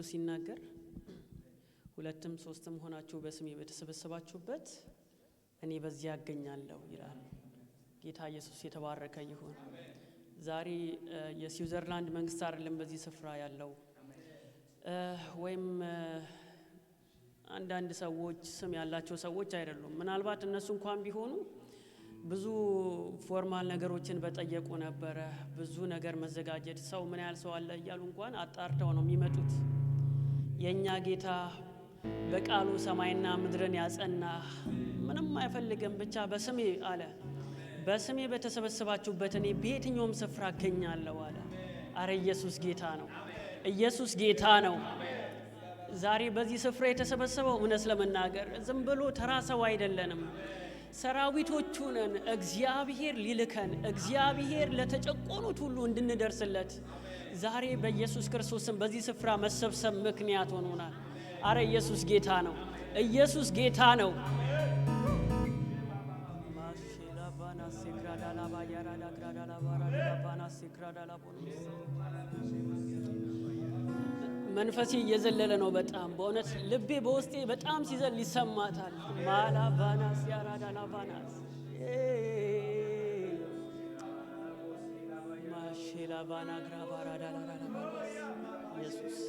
ሲናገር ሁለትም ሶስትም ሆናችሁ በስሜ በተሰበሰባችሁበት እኔ በዚያ አገኛለሁ ይላል። ጌታ ኢየሱስ የተባረከ ይሁን። ዛሬ የስዊዘርላንድ መንግስት አይደለም በዚህ ስፍራ ያለው፣ ወይም አንዳንድ ሰዎች ስም ያላቸው ሰዎች አይደሉም። ምናልባት እነሱ እንኳን ቢሆኑ ብዙ formal ነገሮችን በጠየቁ ነበረ። ብዙ ነገር መዘጋጀት፣ ሰው ምን ያህል ሰው አለ እያሉ እንኳን አጣርተው ነው የሚመጡት። የኛ ጌታ በቃሉ ሰማይና ምድርን ያጸና፣ ምንም አይፈልግም፣ ብቻ በስሜ አለ። በስሜ በተሰበሰባችሁበት እኔ በየትኛውም ስፍራ እገኛለሁ አለ። አረ ኢየሱስ ጌታ ነው። ኢየሱስ ጌታ ነው። ዛሬ በዚህ ስፍራ የተሰበሰበው እውነት ለመናገር ዝም ብሎ ተራ ሰው አይደለንም። ሰራዊቶቹ ነን። እግዚአብሔር ሊልከን፣ እግዚአብሔር ለተጨቆኑት ሁሉ እንድንደርስለት ዛሬ በኢየሱስ ክርስቶስም በዚህ ስፍራ መሰብሰብ ምክንያት ሆኖናል። አረ ኢየሱስ ጌታ ነው። ኢየሱስ ጌታ ነው። መንፈሴ እየዘለለ ነው። በጣም በእውነት ልቤ በውስጤ በጣም ሲዘል ይሰማታል። ማላቫናስ ያራዳላቫናስ ማሼላቫና ግራባራዳላራላቫናስ ኢየሱስ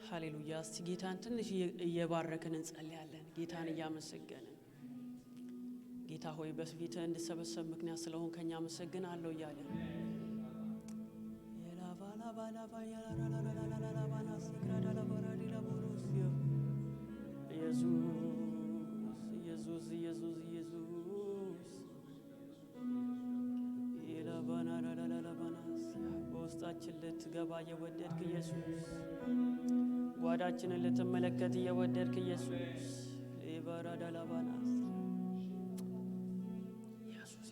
ሃሌሉያ። እስቲ ጌታን ትንሽ እየባረክን እንጸልያለን። ጌታን እያመሰገንን፣ ጌታ ሆይ በፊትህ እንድሰበሰብ ምክንያት ስለሆንከኝ አመሰግናለሁ እያለን። ኢየሱስ ኢየሱስ ኢየሱስ ኢየሱስ በውስጣችን ልትገባ እየወደድክ ኢየሱስ፣ ጓዳችንን ልትመለከት እየወደድክ ኢየሱስ፣ ኢባራዳላባናስ ኢየሱስ።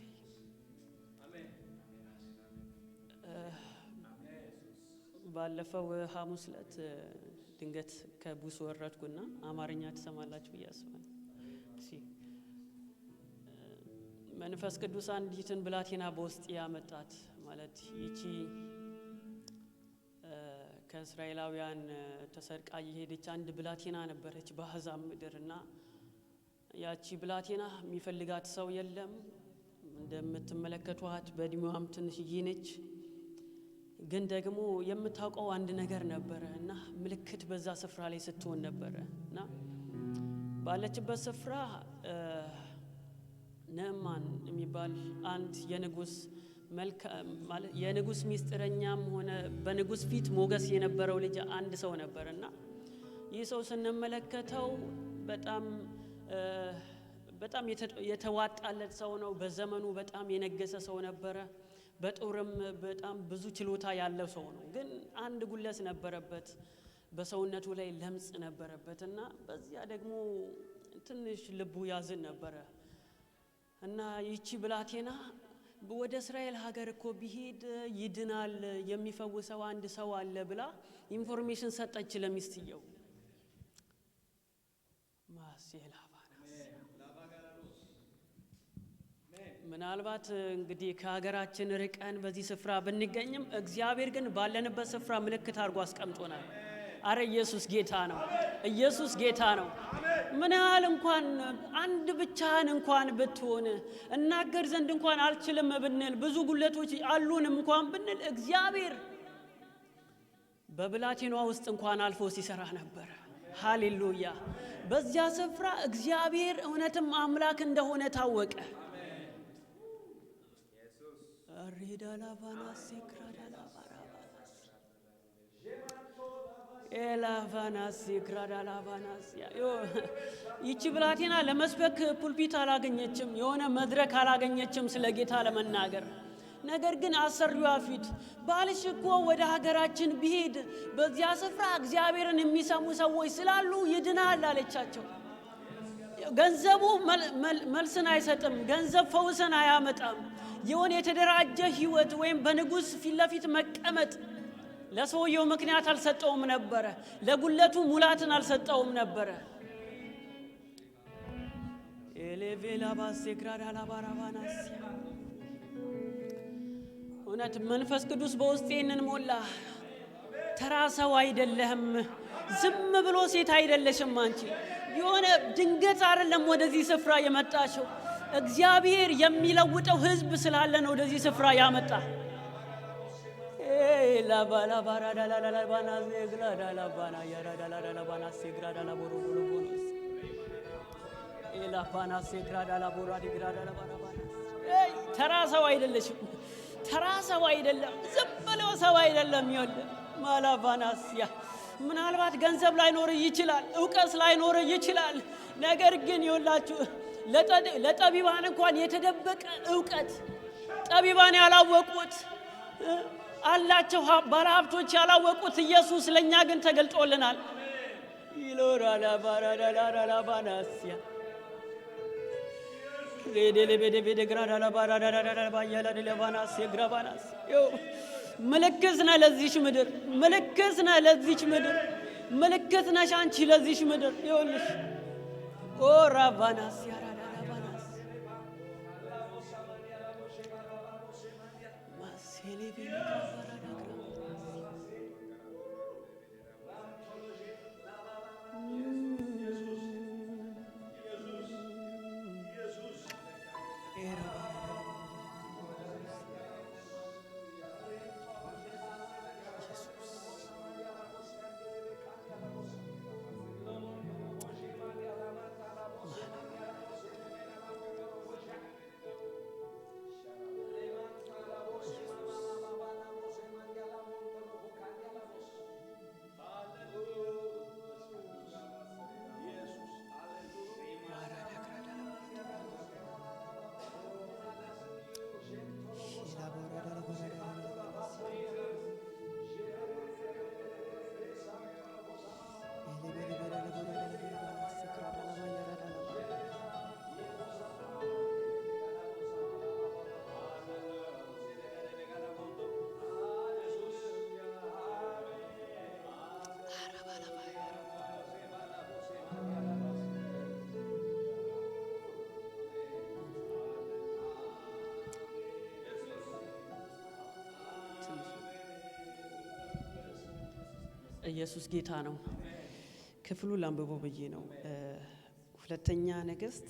ባለፈው ሐሙስ ዕለት ድንገት ከቡስ ወረድኩና አማርኛ ትሰማላችሁ ብዬ አስባለሁ። እሺ፣ መንፈስ ቅዱስ አንዲትን ብላቴና በውስጥ ያመጣት፣ ማለት ይቺ ከእስራኤላውያን ተሰርቃ የሄደች አንድ ብላቴና ነበረች በአሕዛብ ምድር። እና ያቺ ብላቴና የሚፈልጋት ሰው የለም። እንደምትመለከቷት በእድሜዋም ትንሽዬ ነች። ግን ደግሞ የምታውቀው አንድ ነገር ነበረ እና ምልክት በዛ ስፍራ ላይ ስትሆን ነበረ። እና ባለችበት ስፍራ ንዕማን የሚባል አንድ የንጉስ ማለት የንጉስ ሚስጥረኛም ሆነ በንጉስ ፊት ሞገስ የነበረው ልጅ አንድ ሰው ነበር። እና ይህ ሰው ስንመለከተው በጣም በጣም የተዋጣለት ሰው ነው። በዘመኑ በጣም የነገሰ ሰው ነበረ። በጦርም በጣም ብዙ ችሎታ ያለው ሰው ነው። ግን አንድ ጉድለት ነበረበት። በሰውነቱ ላይ ለምጽ ነበረበት እና በዚያ ደግሞ ትንሽ ልቡ ያዝን ነበረ። እና ይቺ ብላቴና ወደ እስራኤል ሀገር እኮ ቢሄድ ይድናል፣ የሚፈውሰው አንድ ሰው አለ ብላ information ሰጠች ለሚስትየው። ምናልባት እንግዲህ ከሀገራችን ርቀን በዚህ ስፍራ ብንገኝም እግዚአብሔር ግን ባለንበት ስፍራ ምልክት አድርጎ አስቀምጦናል። አረ ኢየሱስ ጌታ ነው። ኢየሱስ ጌታ ነው። ምን ያህል እንኳን አንድ ብቻህን እንኳን ብትሆን፣ እናገር ዘንድ እንኳን አልችልም ብንል፣ ብዙ ጉለቶች አሉንም እንኳን ብንል፣ እግዚአብሔር በብላቴኗ ውስጥ እንኳን አልፎ ሲሰራ ነበረ። ሃሌሉያ! በዚያ ስፍራ እግዚአብሔር እውነትም አምላክ እንደሆነ ታወቀ። አሪዳላቫናሲ ክራዳላቫራቫናሲ ኤላቫናሲ ክራዳላቫናሲ። ይቺ ብላቴና ለመስበክ pulpit አላገኘችም፣ የሆነ መድረክ አላገኘችም ስለ ጌታ ለመናገር። ነገር ግን አሰሪዋ ፊት ባልሽ እኮ ወደ ሀገራችን ቢሄድ በዚያ ስፍራ እግዚአብሔርን የሚሰሙ ሰዎች ስላሉ ይድናል አለቻቸው። ገንዘቡ መልስን አይሰጥም። ገንዘብ ፈውስን አያመጣም። የሆነ የተደራጀ ህይወት ወይም በንጉሥ ፊት ለፊት መቀመጥ ለሰውየው ምክንያት አልሰጠውም ነበረ። ለጉለቱ ሙላትን አልሰጠውም ነበረ። ኤሌቬላባሴግራዳላባራባናሲያ። እውነት መንፈስ ቅዱስ በውስጤ ይህንን ሞላ። ተራ ሰው አይደለህም። ዝም ብሎ ሴት አይደለሽም። አንቺ የሆነ ድንገት አይደለም ወደዚህ ስፍራ የመጣሽው። እግዚአብሔር የሚለውጠው ህዝብ ስላለ ነው ወደዚህ ስፍራ ያመጣ። ተራ ሰው አይደለሽም። ተራ ሰው አይደለም። ዝም ብሎ ሰው አይደለም። ይኸውልህ ማላቫናስያ ምናልባት ገንዘብ ላይኖር ይችላል፣ እውቀት ላይኖር ይችላል። ነገር ግን ይኸውላችሁ ለጠቢባን እንኳን የተደበቀ እውቀት ጠቢባን ያላወቁት አላቸው፣ ባለሀብቶች ያላወቁት ኢየሱስ ለእኛ ግን ተገልጦልናል። ይሎራላባራዳላራላባናስያ ምልክት ነህ ለዚች ምድር፣ ምልክት ነህ ለዚች ምድር፣ ምልክት ነሽ አንቺ ለዚች ምድር። ይኸውልሽ ኦ ራቫናስ ያራዳራቫናስ ኢየሱስ ጌታ ነው። ክፍሉ ላንብቦ ብዬ ነው። ሁለተኛ ነገሥት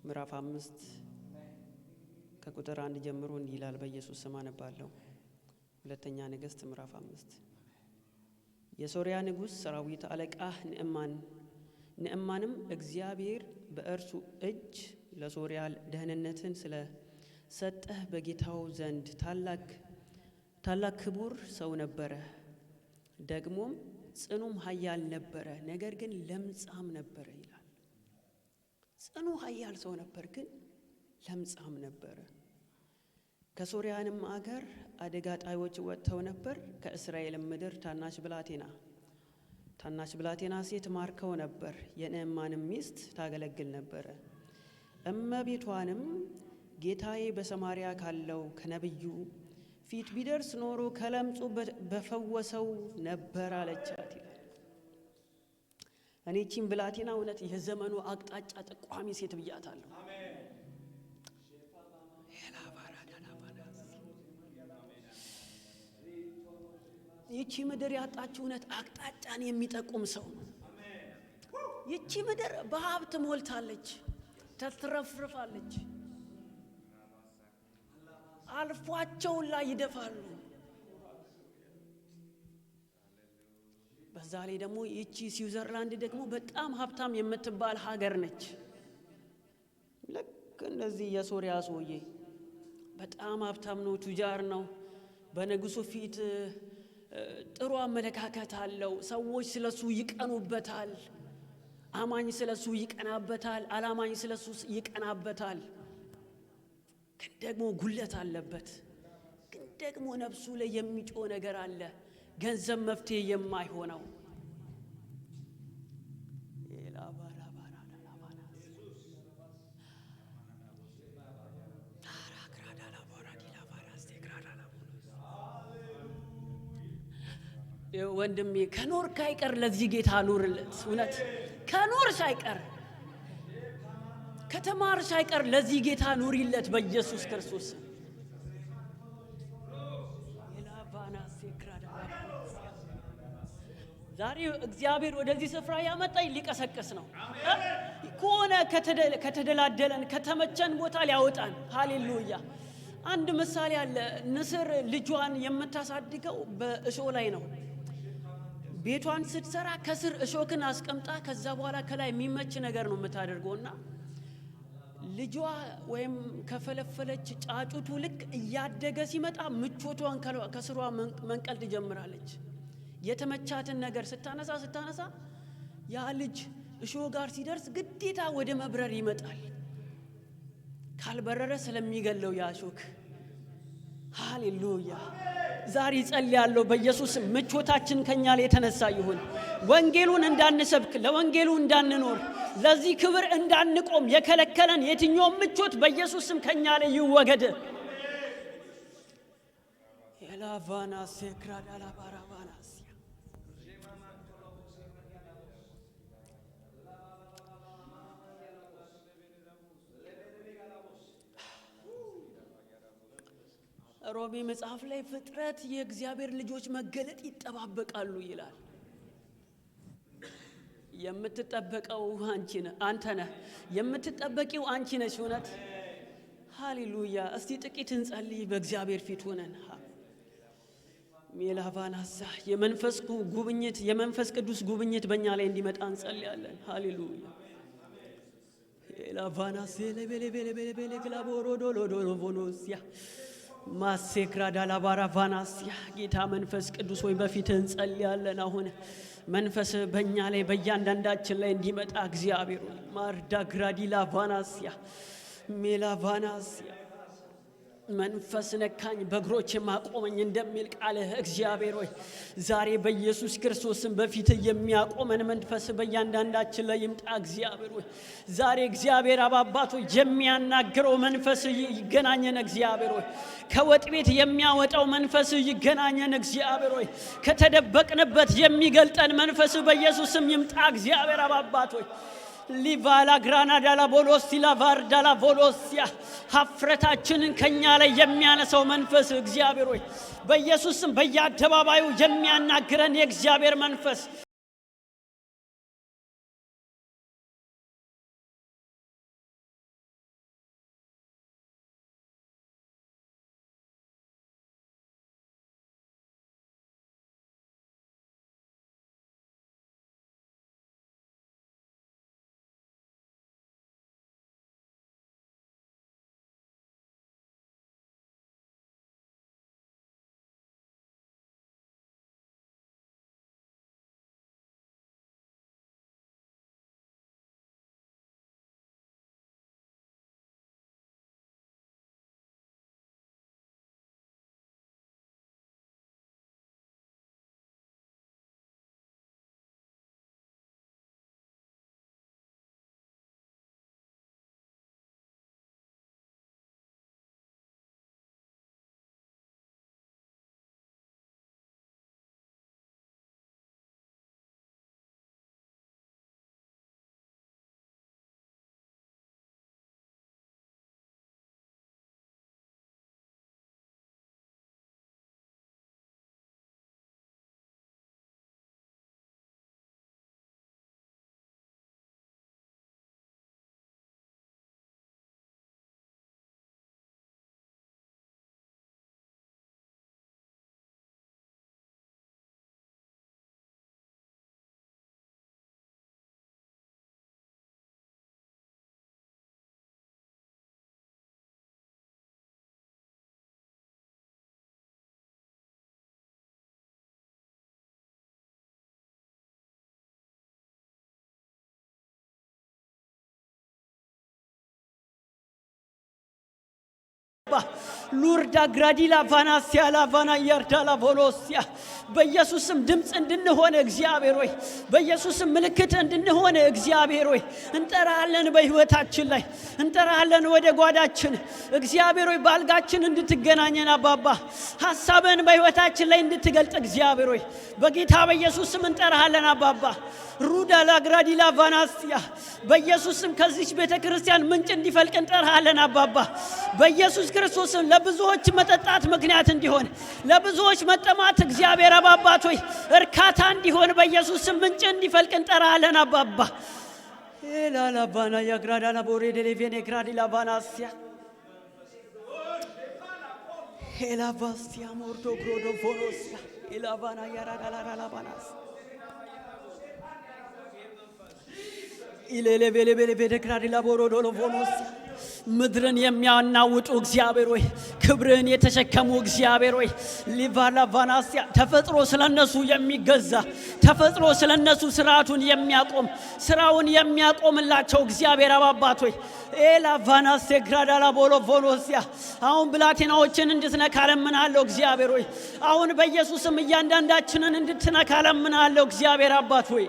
ምዕራፍ 5 ከቁጥር 1 ጀምሮ እንዲህ ይላል። በኢየሱስ ስም አነባለሁ። ሁለተኛ ነገሥት ምዕራፍ 5። የሶርያ ንጉሥ ሰራዊት አለቃ ንዕማንም እግዚአብሔር በእርሱ እጅ ለሶርያ ደህንነትን ስለ ሰጠህ በጌታው ዘንድ ታላቅ ታላቅ ክቡር ሰው ነበረ። ደግሞም ጽኑም ኃያል ነበረ፣ ነገር ግን ለምጻም ነበረ ይላል። ጽኑ ኃያል ሰው ነበር፣ ግን ለምጻም ነበረ። ከሶርያንም አገር አደጋ ጣዮች ወጥተው ነበር። ከእስራኤልም ምድር ታናሽ ብላቴና ሴት ማርከው ነበር። የንዕማንም ሚስት ታገለግል ነበረ። እመቤቷንም ጌታዬ በሰማርያ ካለው ከነቢዩ ፊት ቢደርስ ኖሮ ከለምጹ በፈወሰው ነበር አለቻት ይላል። እኔ ይህቺን ብላቴና እውነት የዘመኑ አቅጣጫ ጠቋሚ ሴት ብያታለሁ። ይቺ ምድር ያጣችው እውነት አቅጣጫን የሚጠቁም ሰው ነው። ይቺ ምድር በሀብት ሞልታለች፣ ተትረፍርፋለች። አልፏቸውን ላይ ይደፋሉ። በዛ ላይ ደግሞ ይቺ ስዊዘርላንድ ደግሞ በጣም ሀብታም የምትባል ሀገር ነች። ልክ እንደዚህ የሶሪያ ሰውዬ በጣም ሀብታም ነው፣ ቱጃር ነው። በንጉሱ ፊት ጥሩ አመለካከት አለው። ሰዎች ስለሱ ይቀኑበታል። አማኝ ስለሱ ይቀናበታል። አላማኝ ስለሱ ይቀናበታል። ግን ደግሞ ጉለት አለበት። ግን ደግሞ ነፍሱ ላይ የሚጮህ ነገር አለ። ገንዘብ መፍትሄ የማይሆነው። ወንድሜ ከኖር ካይቀር ለዚህ ጌታ ኑርለት። እውነት ከኖር ሳይቀር፣ ከተማር ሳይቀር ለዚህ ጌታ ኑሪለት በኢየሱስ ክርስቶስ። ዛሬ እግዚአብሔር ወደዚህ ስፍራ ያመጣኝ ሊቀሰቅስ ነው። ከሆነ ከተደላደለን ከተመቸን ቦታ ሊያወጣን። ሃሌሉያ። አንድ ምሳሌ አለ። ንስር ልጇን የምታሳድገው በእሾህ ላይ ነው። ቤቷን ስትሰራ ከስር እሾክን አስቀምጣ ከዛ በኋላ ከላይ የሚመች ነገር ነው የምታደርገውና ልጇ ወይም ከፈለፈለች ጫጩቱ ልክ እያደገ ሲመጣ ምቾቷን ከስሯ መንቀል ትጀምራለች። የተመቻትን ነገር ስታነሳ ስታነሳ ያ ልጅ እሾህ ጋር ሲደርስ ግዴታ ወደ መብረር ይመጣል። ካልበረረ ስለሚገለው ያ እሾክ። ሃሌሉያ። ዛሬ ጸልያለሁ በኢየሱስ ምቾታችን ከኛ ላይ የተነሳ ይሁን። ወንጌሉን እንዳንሰብክ፣ ለወንጌሉ እንዳንኖር፣ ለዚህ ክብር እንዳንቆም የከለከለን የትኛውም ምቾት በኢየሱስ ስም ከኛ ላይ ይወገድ። ኤላቫና ሴክራዳላ ባራቫናስ። ሮሜ መጽሐፍ ላይ ፍጥረት የእግዚአብሔር ልጆች መገለጥ ይጠባበቃሉ ይላል። የምትጠበቀው አንቺ ነህ፣ አንተ ነህ። የምትጠበቂው አንቺ ነሽ። እውነት ሃሌሉያ። እስቲ ጥቂት እንጸልይ በእግዚአብሔር ፊት ሆነን። ሜላቫናሳ የመንፈስ ጉብኝት፣ የመንፈስ ቅዱስ ጉብኝት በእኛ ላይ እንዲመጣ እንጸልያለን። ሃሌሉያ። ኤላቫናሴ ለቤሌቤሌቤሌቤሌ ክላቦሮዶሎዶሎቮኖሲያ ማሴክራዳላባራቫናሲያ። ጌታ መንፈስ ቅዱስ ሆይ በፊትህ እንጸልያለን። አሁን መንፈስ በእኛ ላይ በእያንዳንዳችን ላይ እንዲመጣ እግዚአብሔር ሆይ ማርዳ ግራዲላ ቫናሲያ ሜላቫናሲያ። መንፈስ ነካኝ በእግሮች ማቆመኝ እንደሚል ቃልህ እግዚአብሔር ሆይ ዛሬ በኢየሱስ ክርስቶስም በፊትህ የሚያቆመን መንፈስ በእያንዳንዳችን ላይ ይምጣ። እግዚአብሔር ሆይ ዛሬ እግዚአብሔር አባባቶ የሚያናግረው መንፈስ ይገናኘን። እግዚአብሔር ሆይ ከወጥ ቤት የሚያወጣው መንፈስ ይገናኘን። እግዚአብሔር ሆይ ከተደበቅንበት የሚገልጠን መንፈስ በኢየሱስም ይምጣ። እግዚአብሔር አባባቶ ሊቫላ ግራናዳላ ቦሎሲ ላቫርዳላ ቮሎሲያ ሀፍረታችንን ከኛ ላይ የሚያነሳው መንፈስ እግዚአብሔር ሆይ በኢየሱስም በየአደባባዩ የሚያናግረን የእግዚአብሔር መንፈስ ሉርዳ ግራዲላ ቫናሲያ ላቫና ያርዳላ ቮሎሲያ። በኢየሱስም ድምፅ እንድንሆን እግዚአብሔር ሆይ፣ በኢየሱስም ምልክት እንድንሆን እግዚአብሔር ሆይ እንጠራለን። በሕይወታችን ላይ እንጠራለን። ወደ ጓዳችን እግዚአብሔር ሆይ ባልጋችን እንድትገናኘን አባባ፣ ሐሳብን በሕይወታችን ላይ እንድትገልጥ እግዚአብሔር ሆይ በጌታ በኢየሱስም እንጠራሃለን አባባ። ሩዳ ላግራዲላ ቫናስያ። በኢየሱስም ከዚች ቤተ ክርስቲያን ምንጭ እንዲፈልቅ እንጠራሃለን አባባ። በኢየሱስ ክርስቶስም ለብዙዎች መጠጣት ምክንያት እንዲሆን፣ ለብዙዎች መጠማት እግዚአብሔር አባባት ሆይ እርካታ እንዲሆን በኢየሱስም ምንጭ እንዲፈልቅ እንጠራሃለን አባባ። ኤላላባና ያግራዳላ ቦሬ ደሌቬኔ ግራዲላ ቫናስያ ኤላቫስቲያ ሞርዶ ግሮዶ ቮኖስያ ኤላቫና ያራዳላራላባናስ ኢሌሌቤሌቤሌቤደክራዲላ ቦሮዶሎ ቮኖስያ። ምድርን የሚያናውጡ እግዚአብሔር ሆይ፣ ክብርን የተሸከሙ እግዚአብሔር ሆይ፣ ሊቫላ ቫናስያ፣ ተፈጥሮ ስለነሱ የሚገዛ፣ ተፈጥሮ ስለነሱ ስርዓቱን የሚያቆም፣ ስራውን የሚያቆምላቸው እግዚአብሔር አባባት ሆይ፣ ኤላ ቫናሴ ግራዳላ ቦሎ ቮኖሲያ፣ አሁን ብላቴናዎችን እንድትነካ ለምናለሁ እግዚአብሔር ሆይ። አሁን በኢየሱስም እያንዳንዳችንን እንድትነካ ለምናለሁ እግዚአብሔር አባት ሆይ።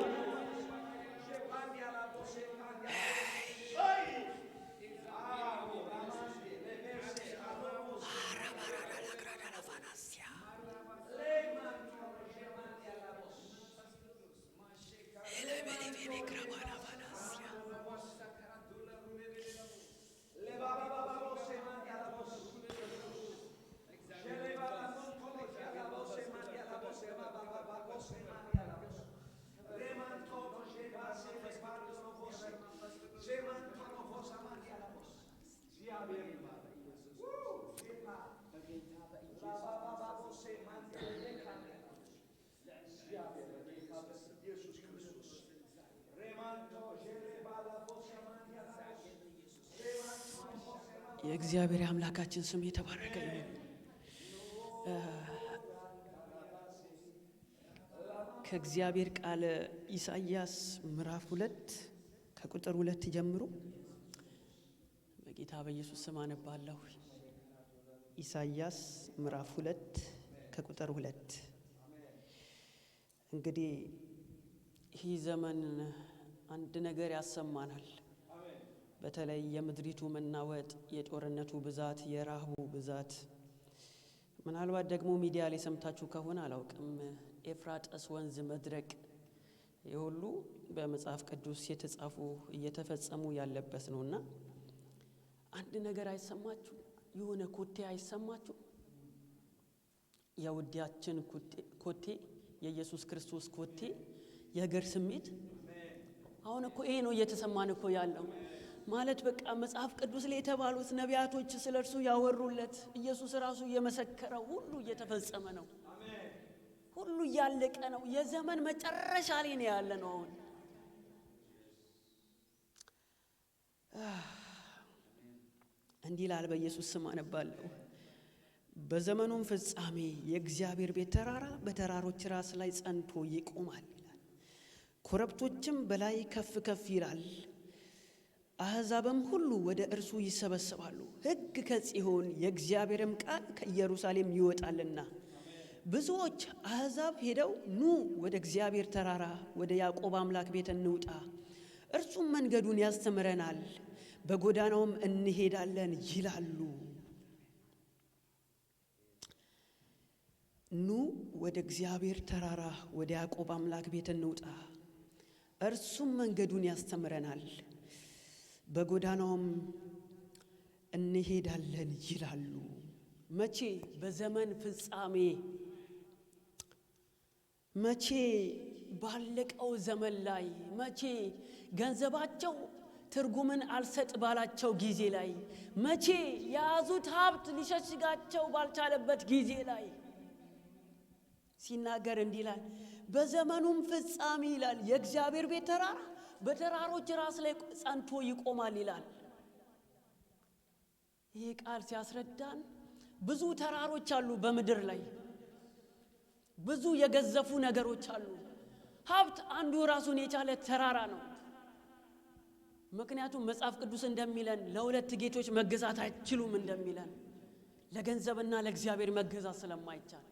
የእግዚአብሔር አምላካችን ስም የተባረከ ይሁን። ከእግዚአብሔር ቃል ኢሳይያስ ምዕራፍ 2 ከቁጥር 2 ጀምሮ በጌታ በኢየሱስ ስም አነባለሁ። ኢሳይያስ ምዕራፍ 2 ከቁጥር 2። እንግዲህ ይህ ዘመን አንድ ነገር ያሰማናል። በተለይ የምድሪቱ መናወጥ፣ የጦርነቱ ብዛት፣ የረሃቡ ብዛት፣ ምናልባት ደግሞ ሚዲያ ላይ ሰምታችሁ ከሆነ አላውቅም፣ ኤፍራጥስ ወንዝ መድረቅ፣ የሁሉ በመጽሐፍ ቅዱስ የተጻፉ እየተፈጸሙ ያለበት ነውና አንድ ነገር አይሰማችሁ? የሆነ ኮቴ አይሰማችሁ? የውዴያችን ኮቴ፣ የኢየሱስ ክርስቶስ ኮቴ፣ የእግር ስሜት አሁን እኮ ይሄ ነው እየተሰማን እኮ ያለው። ማለት በቃ መጽሐፍ ቅዱስ ላይ የተባሉት ነቢያቶች ስለ እርሱ ያወሩለት፣ ኢየሱስ ራሱ እየመሰከረው ሁሉ እየተፈጸመ ነው። ሁሉ እያለቀ ነው። የዘመን መጨረሻ ላይ ነው ያለ ነው አሁን። እንዲህ ይላል፣ በኢየሱስ ስም አነባለሁ። በዘመኑም ፍጻሜ የእግዚአብሔር ቤት ተራራ በተራሮች ራስ ላይ ጸንቶ ይቆማል ይላል። ኮረብቶችም በላይ ከፍ ከፍ ይላል። አሕዛብም ሁሉ ወደ እርሱ ይሰበሰባሉ። ሕግ ከጽዮን የእግዚአብሔርም ቃል ከኢየሩሳሌም ይወጣልና። ብዙዎች አሕዛብ ሄደው ኑ ወደ እግዚአብሔር ተራራ ወደ ያዕቆብ አምላክ ቤት እንውጣ፣ እርሱም መንገዱን ያስተምረናል፣ በጎዳናውም እንሄዳለን ይላሉ። ኑ ወደ እግዚአብሔር ተራራ ወደ ያዕቆብ አምላክ ቤት እንውጣ፣ እርሱም መንገዱን ያስተምረናል፣ በጎዳናውም እንሄዳለን ይላሉ። መቼ? በዘመን ፍጻሜ። መቼ? ባለቀው ዘመን ላይ። መቼ? ገንዘባቸው ትርጉምን አልሰጥ ባላቸው ጊዜ ላይ። መቼ? የያዙት ሀብት ሊሸሽጋቸው ባልቻለበት ጊዜ ላይ ሲናገር እንዲህ ይላል። በዘመኑም ፍጻሜ ይላል የእግዚአብሔር ቤት ተራራ በተራሮች ራስ ላይ ጸንቶ ይቆማል ይላል። ይህ ቃል ሲያስረዳን ብዙ ተራሮች አሉ በምድር ላይ፣ ብዙ የገዘፉ ነገሮች አሉ። ሀብት አንዱ ራሱን የቻለ ተራራ ነው። ምክንያቱም መጽሐፍ ቅዱስ እንደሚለን ለሁለት ጌቶች መገዛት አይችሉም እንደሚለን፣ ለገንዘብና ለእግዚአብሔር መገዛት ስለማይቻል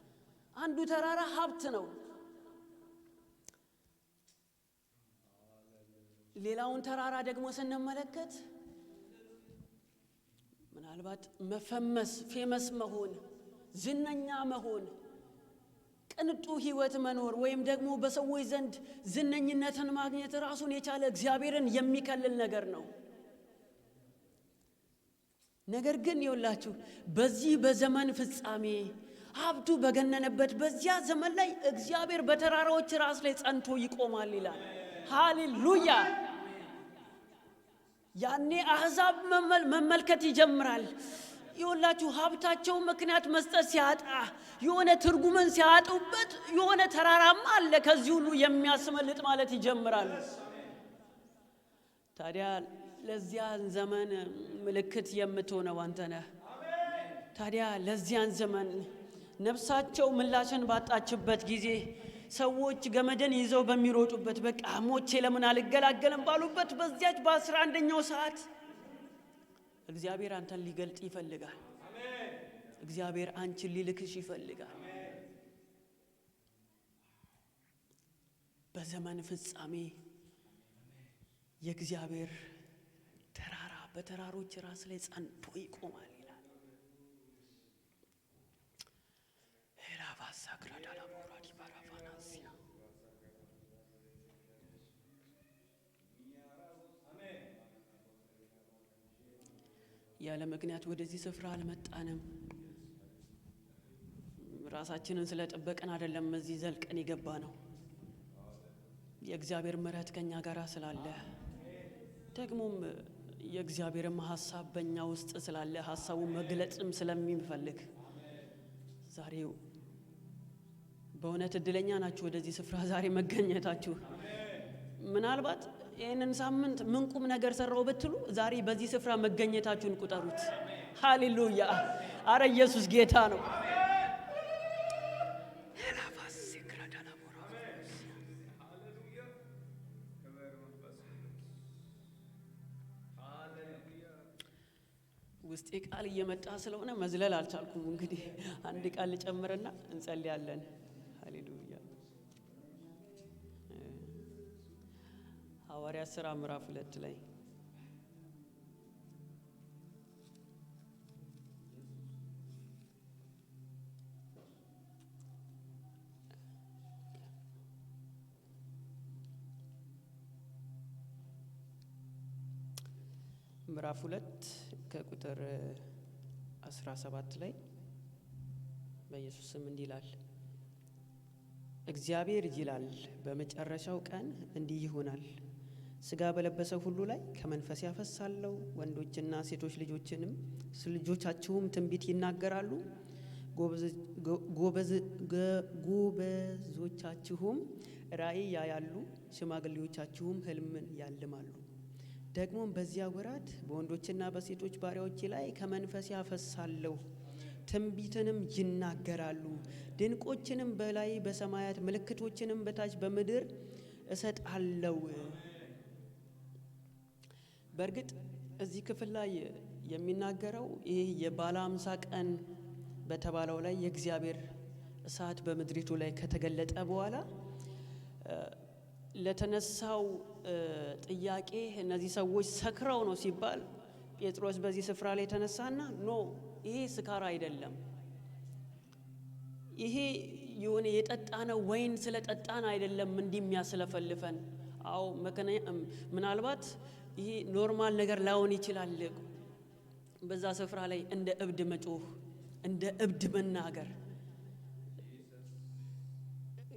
አንዱ ተራራ ሀብት ነው። ሌላውን ተራራ ደግሞ ስንመለከት ምናልባት መፈመስ፣ famous መሆን፣ ዝነኛ መሆን፣ ቅንጡ ህይወት መኖር ወይም ደግሞ በሰዎች ዘንድ ዝነኝነትን ማግኘት ራሱን የቻለ እግዚአብሔርን የሚከልል ነገር ነው። ነገር ግን ይኸውላችሁ በዚህ በዘመን ፍጻሜ ሀብቱ በገነነበት በዚያ ዘመን ላይ እግዚአብሔር በተራራዎች ራስ ላይ ጸንቶ ይቆማል ይላል። ሃሌሉያ! ያኔ አሕዛብ መመልከት ይጀምራል። ይኸውላችሁ ሀብታቸው ምክንያት መስጠት ሲያጣ፣ የሆነ ትርጉምን ሲያጡበት፣ የሆነ ተራራማ አለ ከዚህ ሁሉ የሚያስመልጥ ማለት ይጀምራል። ታዲያ ለዚያን ዘመን ምልክት የምትሆነው አንተ ነህ። ታዲያ ለዚያን ዘመን ነፍሳቸው ምላሽን ባጣችበት ጊዜ፣ ሰዎች ገመድን ይዘው በሚሮጡበት፣ በቃ ሞቼ ለምን አልገላገልም ባሉበት በዚያች በ11ኛው ሰዓት እግዚአብሔር አንተን ሊገልጥ ይፈልጋል። እግዚአብሔር አንቺን ሊልክሽ ይፈልጋል። በዘመን ፍጻሜ የእግዚአብሔር ተራራ በተራሮች ራስ ላይ ጸንቶ ይቆማል ይላል። ያለ ምክንያት ወደዚህ ስፍራ አልመጣንም። ራሳችንን ስለጠበቅን አይደለም እዚህ ዘልቀን የገባ ነው። የእግዚአብሔር ምሕረት ከኛ ጋር ስላለ፣ ደግሞም የእግዚአብሔርም ሀሳብ በእኛ ውስጥ ስላለ፣ ሀሳቡ መግለጽም ስለሚፈልግ ዛሬ በእውነት እድለኛ ናችሁ ወደዚህ ስፍራ ዛሬ መገኘታችሁ። ምናልባት ይህንን ሳምንት ምን ቁም ነገር ሰራው ብትሉ ዛሬ በዚህ ስፍራ መገኘታችሁን ቁጠሩት። ሃሌሉያ! አረ ኢየሱስ ጌታ ነው። ውስጤ ቃል እየመጣ ስለሆነ መዝለል አልቻልኩም። እንግዲህ አንድ ቃል ልጨምርና እንጸልያለን። ሃሌሉያ። ሐዋርያት ሥራ ምዕራፍ 2 ላይ ምዕራፍ 2 ከቁጥር 17 ላይ በኢየሱስ ስም እንዲህ ይላል። እግዚአብሔር ይላል፣ በመጨረሻው ቀን እንዲህ ይሆናል፣ ስጋ በለበሰ ሁሉ ላይ ከመንፈሴ አፈሳለሁ፣ ወንዶችና ሴቶች ልጆቻችሁም ትንቢት ይናገራሉ፣ ጎበዞቻችሁም ራእይ ያያሉ፣ ሽማግሌዎቻችሁም ህልምን ያልማሉ። ደግሞም በዚያ ወራት በወንዶችና በሴቶች ባሪያዎቼ ላይ ከመንፈሴ አፈሳለሁ፣ ትንቢትንም ይናገራሉ፣ ድንቆችንም በላይ በሰማያት ምልክቶችንም በታች በምድር እሰጣለሁ። በእርግጥ እዚህ ክፍል ላይ የሚናገረው ይህ የባለ 50 ቀን በተባለው ላይ የእግዚአብሔር እሳት በምድሪቱ ላይ ከተገለጠ በኋላ ለተነሳው ጥያቄ እነዚህ ሰዎች ሰክረው ነው ሲባል ጴጥሮስ በዚህ ስፍራ ላይ ተነሳና no፣ ይሄ ስካር አይደለም፣ ይሄ የሆነ የጠጣነው ወይን ስለጠጣን አይደለም እንዲህ የሚያስለፈልፈን። አዎ፣ ምናልባት ይሄ normal ነገር ላይሆን ይችላል። በዛ ስፍራ ላይ እንደ እብድ መጮህ፣ እንደ እብድ መናገር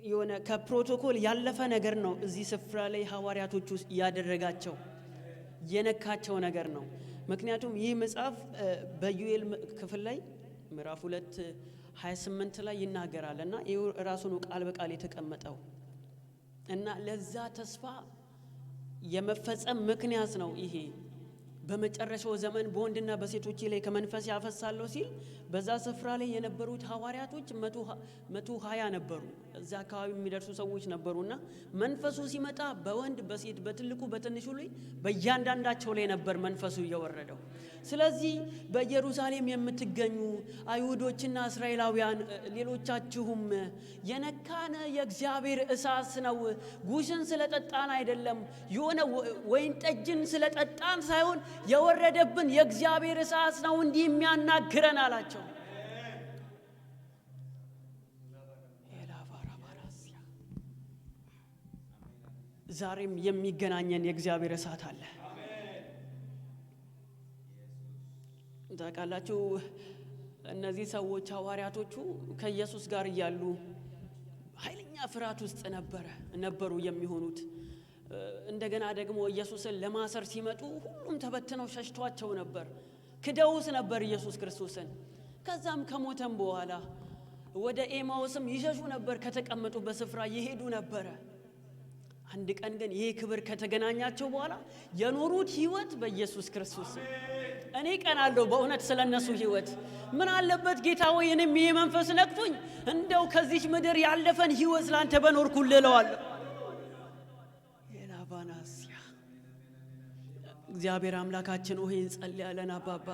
የሆነ ከፕሮቶኮል ያለፈ ነገር ነው። እዚህ ስፍራ ላይ ሐዋርያቶች ውስጥ ያደረጋቸው የነካቸው ነገር ነው። ምክንያቱም ይህ መጽሐፍ በኢዩኤል ክፍል ላይ ምዕራፍ 2 28 ላይ ይናገራል እና ይህ ራሱ ነው ቃል በቃል የተቀመጠው እና ለዛ ተስፋ የመፈጸም ምክንያት ነው። ይሄ በመጨረሻው ዘመን በወንድና በሴቶች ላይ ከመንፈስ ያፈሳለሁ ሲል በዛ ስፍራ ላይ የነበሩት ሐዋርያቶች 120 ነበሩ። እዛ አካባቢ የሚደርሱ ሰዎች ነበሩና መንፈሱ ሲመጣ በወንድ በሴት በትልቁ በትንሹ ላይ በእያንዳንዳቸው ላይ ነበር መንፈሱ እየወረደው። ስለዚህ በኢየሩሳሌም የምትገኙ አይሁዶችና እስራኤላውያን ሌሎቻችሁም የነካን የእግዚአብሔር እሳት ነው። ጉሽን ስለጠጣን አይደለም፣ የሆነ ወይን ጠጅን ስለጠጣን ሳይሆን የወረደብን የእግዚአብሔር እሳት ነው እንዲህ የሚያናግረን አላቸው። ዛሬም የሚገናኘን የእግዚአብሔር እሳት አለ። ታውቃላችሁ፣ እነዚህ ሰዎች ሐዋርያቶቹ ከኢየሱስ ጋር እያሉ ኃይለኛ ፍርሃት ውስጥ ነበሩ የሚሆኑት። እንደገና ደግሞ ኢየሱስን ለማሰር ሲመጡ ሁሉም ተበትነው ሸሽቷቸው ነበር፣ ክደውት ነበር ኢየሱስ ክርስቶስን። ከዛም ከሞተም በኋላ ወደ ኤማውስም ይሸሹ ነበር፣ ከተቀመጡበት ስፍራ ይሄዱ ነበረ። አንድ ቀን ግን ይሄ ክብር ከተገናኛቸው በኋላ የኖሩት ህይወት በኢየሱስ ክርስቶስ። እኔ ቀናለሁ በእውነት ስለነሱ ህይወት። ምን አለበት ጌታ ሆይ እኔም ይሄ መንፈስ ነክቶኝ እንደው ከዚች ምድር ያለፈን ህይወት ላንተ በኖርኩልህ እለዋለሁ። የላባናስያ እግዚአብሔር አምላካችን ሆይ እንጸልያለን። አባባ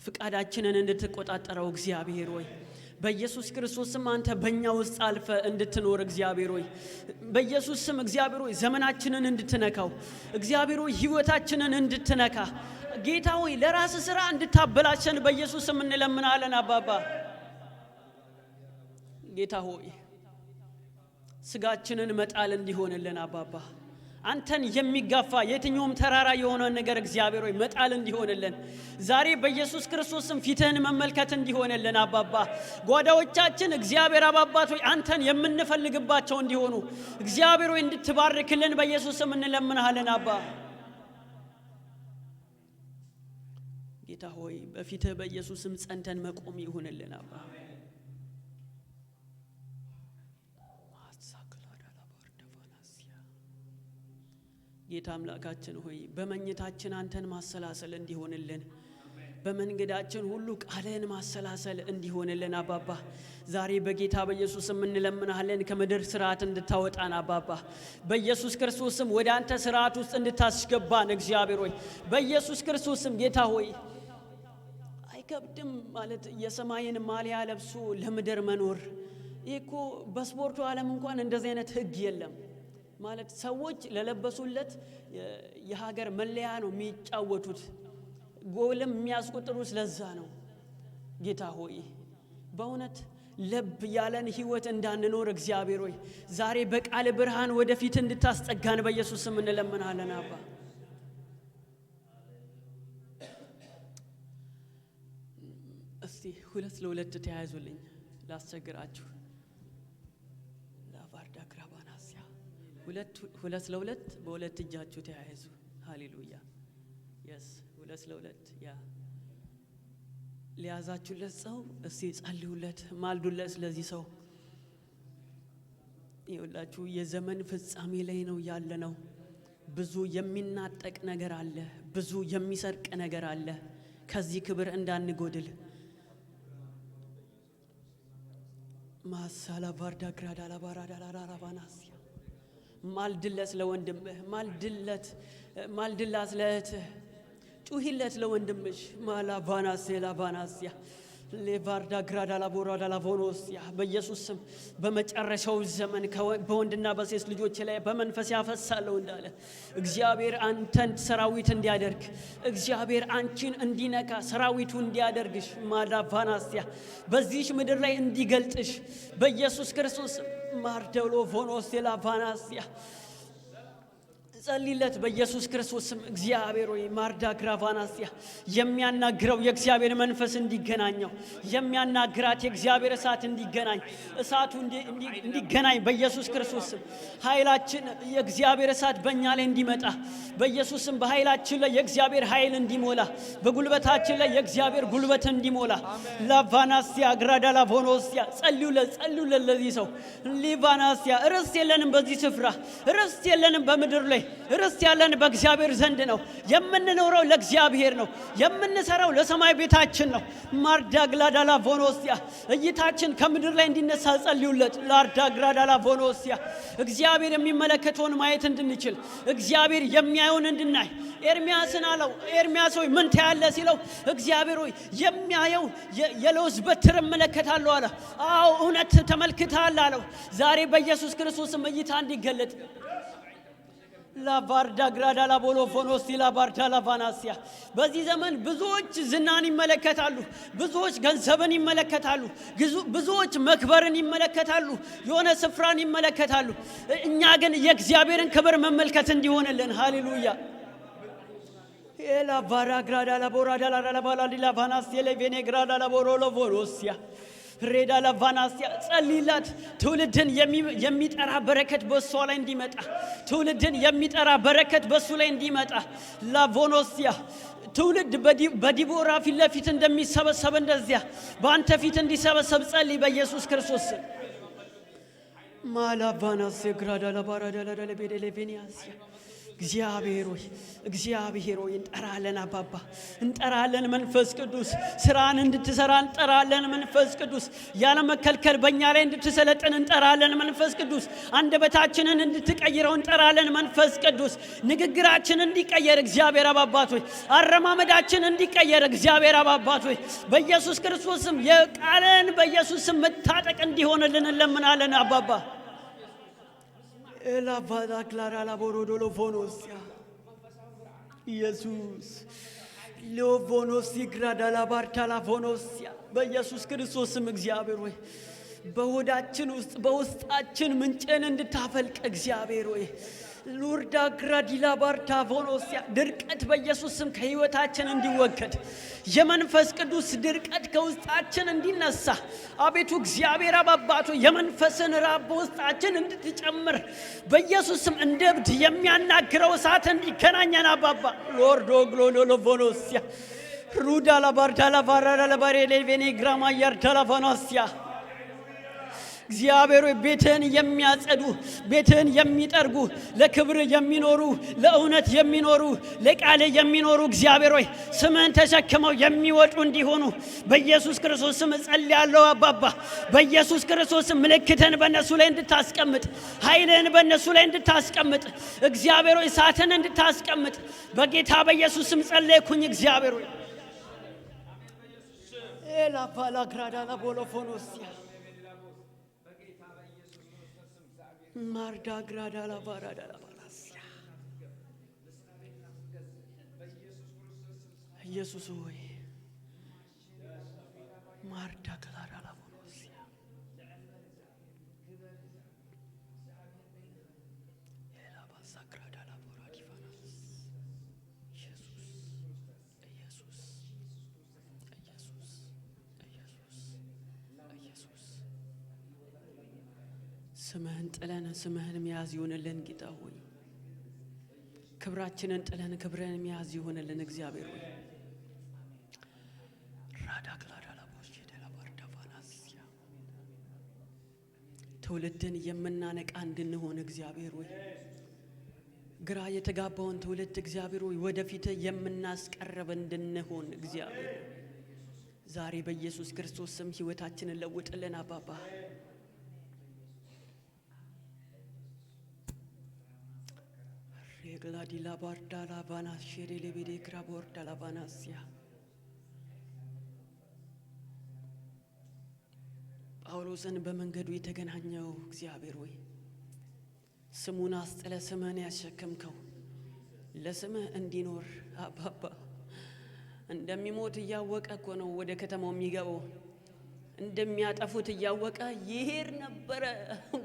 ፍቃዳችንን እንድትቆጣጠረው እግዚአብሔር ሆይ በኢየሱስ ክርስቶስ ስም አንተ በእኛ ውስጥ አልፈ እንድትኖር እግዚአብሔር ሆይ በኢየሱስ ስም እግዚአብሔር ሆይ ዘመናችንን እንድትነካው እግዚአብሔር ሆይ ህይወታችንን እንድትነካ ጌታ ሆይ ለራስ ስራ እንድታበላሸን በኢየሱስ ስም እንለምናለን። አባባ ጌታ ሆይ ስጋችንን መጣል እንዲሆንልን አባባ አንተን የሚጋፋ የትኛውም ተራራ የሆነ ነገር እግዚአብሔር ሆይ መጣል እንዲሆንልን ዛሬ በኢየሱስ ክርስቶስ ስም ፊትህን መመልከት እንዲሆንልን አባባ ጓዳዎቻችን እግዚአብሔር አባባት ሆይ አንተን የምንፈልግባቸው እንዲሆኑ እግዚአብሔር ሆይ እንድትባርክልን በኢየሱስ ስም እንለምንሃለን። አባ ጌታ ሆይ በፊትህ በኢየሱስ ስም ጸንተን መቆም ይሁንልን አባ። ጌታ አምላካችን ሆይ በመኝታችን አንተን ማሰላሰል እንዲሆንልን በመንገዳችን ሁሉ ቃልህን ማሰላሰል እንዲሆንልን አባባ ዛሬ በጌታ በኢየሱስ ስም እንለምንሃለን። ከምድር ስርዓት እንድታወጣን አባባ በኢየሱስ ክርስቶስ ስም ወደ አንተ ስርዓት ውስጥ እንድታስገባን እግዚአብሔር ሆይ በኢየሱስ ክርስቶስ ስም ጌታ ሆይ አይከብድም ማለት የሰማይን ማሊያ ለብሶ ለምድር መኖር። ይህ እኮ በስፖርቱ ዓለም እንኳን እንደዚህ አይነት ህግ የለም። ማለት ሰዎች ለለበሱለት የሀገር መለያ ነው የሚጫወቱት፣ ጎልም የሚያስቆጥሩት ለዛ ነው። ጌታ ሆይ በእውነት ለብ ያለን ህይወት እንዳንኖር እግዚአብሔር ሆይ ዛሬ በቃል ብርሃን ወደፊት እንድታስጠጋን በኢየሱስ ስም እንለምናለን። አባ እስቲ 2 ለ2 ተያይዙልኝ ላስቸግራችሁ። ላቫርዳ ክራባናሲያ 2 ለ2 በሁለት እጃችሁ ተያይዙ። ሃሌሉያ yes 2 ለ2 ያ ሊያዛችሁለት ሰው እስቲ ጸልዩለት፣ ማልዱለት ለዚህ ሰው። ይኸውላችሁ የዘመን ፍጻሜ ላይ ነው ያለነው። ብዙ የሚናጠቅ ነገር አለ፣ ብዙ የሚሰርቅ ነገር አለ። ከዚህ ክብር እንዳንጎድል ማሳላ ቫርዳ ግራዳ ላባራዳ ላራባናሲያ ማልድለት ለወንድምህ፣ ማልድላት ለእህትህ፣ ጩሂለት ለወንድምሽ። ማላቫናሴ ላቫናሲያ ሌቫርዳ ግራዳ ላቦራዳ ላቮኖሲያ በኢየሱስ ስም በመጨረሻው ዘመን በወንድና በሴት ልጆች ላይ በመንፈስ ያፈሳለሁ እንዳለ እግዚአብሔር አንተን ሰራዊት እንዲያደርግ እግዚአብሔር አንቺን እንዲነካ ሰራዊቱ እንዲያደርግሽ ማላቫናሲያ በዚህች ምድር ላይ እንዲገልጥሽ በኢየሱስ ክርስቶስ ማርደሎ ቮኖስ ላቫናሲያ ጸልይለት በኢየሱስ ክርስቶስ ስም። እግዚአብሔር ሆይ ማርዳ ግራቫናሲያ የሚያናግረው የእግዚአብሔር መንፈስ እንዲገናኘው የሚያናግራት የእግዚአብሔር እሳት እንዲገናኝ እሳቱ እንዲገናኝ በኢየሱስ ክርስቶስ ስም። ኃይላችን የእግዚአብሔር እሳት በእኛ ላይ እንዲመጣ በኢየሱስ ስም። በኃይላችን ላይ የእግዚአብሔር ኃይል እንዲሞላ በጉልበታችን ላይ የእግዚአብሔር ጉልበት እንዲሞላ ላቫናሲያ ግራዳላ ቮኖሲያ ጸልዩለት፣ ጸልዩለት ለዚህ ሰው ሊቫናሲያ። ርስት የለንም በዚህ ስፍራ፣ ርስት የለንም በምድር ላይ። ርስት ያለን በእግዚአብሔር ዘንድ ነው። የምንኖረው ለእግዚአብሔር ነው። የምንሰራው ለሰማይ ቤታችን ነው። ማርዳግላዳላ ቮኖስያ እይታችን ከምድር ላይ እንዲነሳ ጸልዩለት። ላርዳግራዳላ ቮኖስያ እግዚአብሔር የሚመለከተውን ማየት እንድንችል፣ እግዚአብሔር የሚያየውን እንድናይ። ኤርሚያስን አለው፣ ኤርሚያስ ሆይ ምን ታያለህ ሲለው፣ እግዚአብሔር ሆይ የሚያየው የለውዝ በትር እመለከታለሁ አለ። አዎ እውነት ተመልክተሃል አለው። ዛሬ በኢየሱስ ክርስቶስም እይታ እንዲገለጥ ላቫርዳ ግራዳ ላቦሎ ፎኖስቲ ላባርዳ ላቫናሲያ። በዚህ ዘመን ብዙዎች ዝናን ይመለከታሉ። ብዙዎች ገንዘብን ይመለከታሉ። ብዙዎች መክበርን ይመለከታሉ። የሆነ ስፍራን ይመለከታሉ። እኛ ግን የእግዚአብሔርን ክብር መመልከት እንዲሆንልን። ሃሌሉያ። ኤላ ቫራ ግራዳ ላቦራ ዳላ ላባላ ላቫናስ የሌቬኔ ግራዳ ላቦሮሎ ቮሎሲያ ሬዳ ላቫናሲያ። ጸልይላት። ትውልድን የሚጠራ በረከት በእሷ ላይ እንዲመጣ፣ ትውልድን የሚጠራ በረከት በእሱ ላይ እንዲመጣ። ላቮኖሲያ ትውልድ በዲቦራ ፊት ለፊት እንደሚሰበሰብ እንደዚያ በአንተ ፊት እንዲሰበሰብ ጸልይ በኢየሱስ ክርስቶስ ስም። ማላቫናስ ግራዳ ላባራ ዳላ ዳላ ቤዴሌቬኒያሲያ። እግዚአብሔር ሆይ፣ እግዚአብሔር ሆይ፣ እንጠራለን። አባባ እንጠራለን። መንፈስ ቅዱስ ስራን እንድትሰራ እንጠራለን። መንፈስ ቅዱስ ያለ መከልከል በእኛ ላይ እንድትሰለጥን እንጠራለን። መንፈስ ቅዱስ አንደበታችንን እንድትቀይረው እንጠራለን። መንፈስ ቅዱስ ንግግራችን እንዲቀየር፣ እግዚአብሔር አባት ሆይ፣ አረማመዳችን እንዲቀየር፣ እግዚአብሔር አባት ሆይ፣ በኢየሱስ ክርስቶስ ስም የቃልን በኢየሱስ ስም መታጠቅ እንዲሆንልን እንለምናለን አባባ። ኤላቫዳ ክላራ ላቦሮዶሎ ቮኖሲያ ኢየሱስ ሎቮኖሲ ግራዳላ ባርታላ ቮኖሲያ። በኢየሱስ ክርስቶስ ስም እግዚአብሔር ሆይ በሆዳችን ውስጥ በውስጣችን ምንጭን እንድታፈልቅ፣ እግዚአብሔር ሆይ፣ ሉርዳ ግራዲላ ባርታ ቮኖሲያ ድርቀት በኢየሱስ ስም ከህይወታችን እንዲወገድ፣ የመንፈስ ቅዱስ ድርቀት ከውስጣችን እንዲነሳ፣ አቤቱ እግዚአብሔር አባቱ የመንፈስን ራብ በውስጣችን እንድትጨምር፣ በኢየሱስ ስም እንደ እብድ የሚያናግረው እሳት እንዲገናኘን አባባ። ሎርዶ ግሎሎሎ ቮኖሲያ ሩዳ ላባርዳ ላቫራዳ ለባሬሌቬኔ ግራማ ያርዳ ላቫናሲያ። እግዚአብሔር ሆይ ቤትህን የሚያጸዱ፣ ቤትህን የሚጠርጉ፣ ለክብር የሚኖሩ፣ ለእውነት የሚኖሩ፣ ለቃል የሚኖሩ፣ እግዚአብሔር ሆይ ስምህን ተሸክመው የሚወጡ እንዲሆኑ በኢየሱስ ክርስቶስ ስም እጸልያለሁ። አባባ በኢየሱስ ክርስቶስ ስም ምልክትህን በእነሱ ላይ እንድታስቀምጥ፣ ኃይልህን በእነሱ ላይ እንድታስቀምጥ፣ እግዚአብሔር ሆይ እሳትን እንድታስቀምጥ በጌታ በኢየሱስ ስም ጸለይኩኝ። እግዚአብሔር ሆይ ኤላ ፓላ ግራዳላ ቦሎፎኖሲያ ማርዳ ግራዳላ ባራዳላ ባላሲያ። ኢየሱስ ሆይ ማርዳ ክላራላ ቦኖሲያ ኤላባሳ ግራዳላ ቦራዲፋናስ። ኢየሱስ፣ ኢየሱስ፣ ኢየሱስ፣ ኢየሱስ፣ ኢየሱስ። ስምህን ጥለን ስምህን መያዝ ይሆንልን ጌታ ሆይ። ክብራችንን ጥለን ክብርህን መያዝ ይሆንልን እግዚአብሔር ሆይ። ራዳ ክላዳላ ቦሽደላ ባርዳቫናስያ ትውልድን የምናነቃ እንድንሆን እግዚአብሔር ሆይ፣ ግራ የተጋባውን ትውልድ እግዚአብሔር ሆይ ወደፊት የምናስቀርብ እንድንሆን እግዚአብሔር ሆይ ዛሬ በኢየሱስ ክርስቶስ ስም ህይወታችንን ለውጥልን አባባ። ሬግላዲላ ባርዳላ ቫናስ ሼሬሌቤዴ ክራቦርዳላ ቫናስያ። ጳውሎስን በመንገዱ የተገናኘው እግዚአብሔር ሆይ፣ ስሙን አስጥለ ስምህን ያሸከምከው ለስምህ እንዲኖር አባባ፣ እንደሚሞት እያወቀ እኮ ነው ወደ ከተማው የሚገባው። እንደሚያጠፉት እያወቀ ይሄድ ነበረ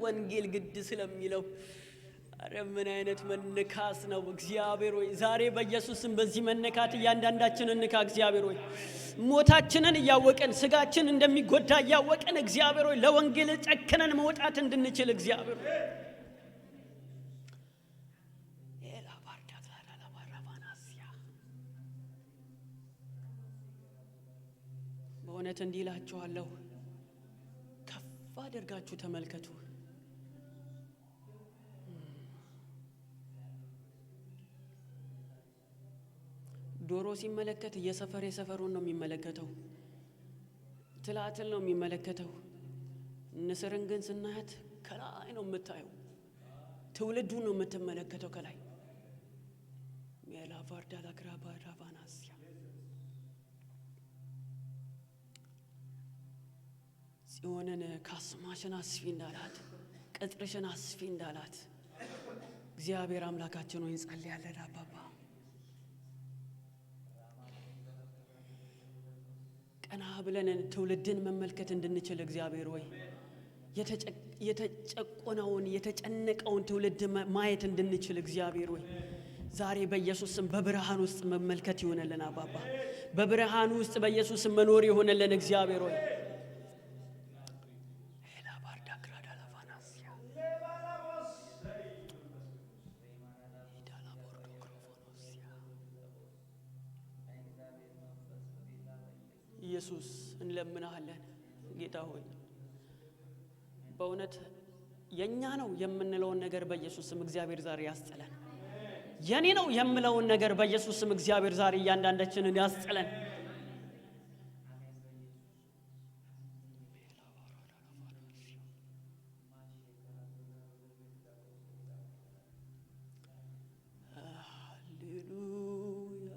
ወንጌል ግድ ስለሚለው። አረ ምን አይነት መነካስ ነው! እግዚአብሔር ሆይ ዛሬ በኢየሱስ ስም በዚህ መነካት እያንዳንዳችን እንካ። እግዚአብሔር ሆይ ሞታችንን እያወቅን፣ ስጋችን እንደሚጎዳ እያወቅን፣ እግዚአብሔር ሆይ ለወንጌል ጨክነን መውጣት እንድንችል እግዚአብሔር ሆይ። ኤላ ባርዳ ክላዳ ላባራባናስያ። በእውነት እንዲህ እላችኋለሁ፣ ከፍ አድርጋችሁ ተመልከቱ። ዶሮ ሲመለከት የሰፈር የሰፈሩን ነው የሚመለከተው፣ ትላትል ነው የሚመለከተው። ንስርን ግን ስናያት ከላይ ነው የምታየው፣ ትውልዱን ነው የምትመለከተው ከላይ። ሜላቫርዳላግራባራቫናስያ ጽዮንን ካስማሽን አስፊ እንዳላት፣ ቅጥርሽን አስፊ እንዳላት እግዚአብሔር አምላካችን ሆይ እንጸልያለን። አባባ ቀና ብለን ትውልድን መመልከት እንድንችል እግዚአብሔር ሆይ የተጨቆነውን የተጨነቀውን ትውልድ ማየት እንድንችል እግዚአብሔር ሆይ ዛሬ በኢየሱስ ስም በብርሃን ውስጥ መመልከት ይሆንልን። አባባ በብርሃን ውስጥ በኢየሱስ ስም መኖር ይሆንልን እግዚአብሔር ሆይ። ኢየሱስ እንለምንሃለን ጌታ ሆይ፣ በእውነት የኛ ነው የምንለውን ነገር በኢየሱስ ስም እግዚአብሔር ዛሬ ያስጥለን። የኔ ነው የምለውን ነገር በኢየሱስ ስም እግዚአብሔር ዛሬ እያንዳንዳችንን ያስጥለን።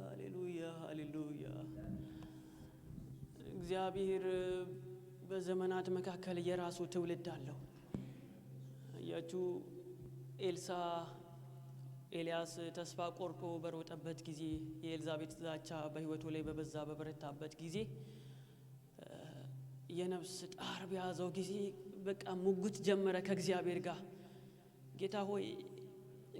ሃሌሉያ ሃሌሉያ ሃሌሉያ። እግዚአብሔር በዘመናት መካከል የራሱ ትውልድ አለው። አያችሁ፣ ኤልሳ ኤልያስ ተስፋ ቆርጦ በሮጠበት ጊዜ፣ የኤልዛቤት ዛቻ በሕይወቱ ላይ በበዛ በበረታበት ጊዜ፣ የነፍስ ጣር በያዘው ጊዜ በቃ ሙግት ጀመረ ከእግዚአብሔር ጋር። ጌታ ሆይ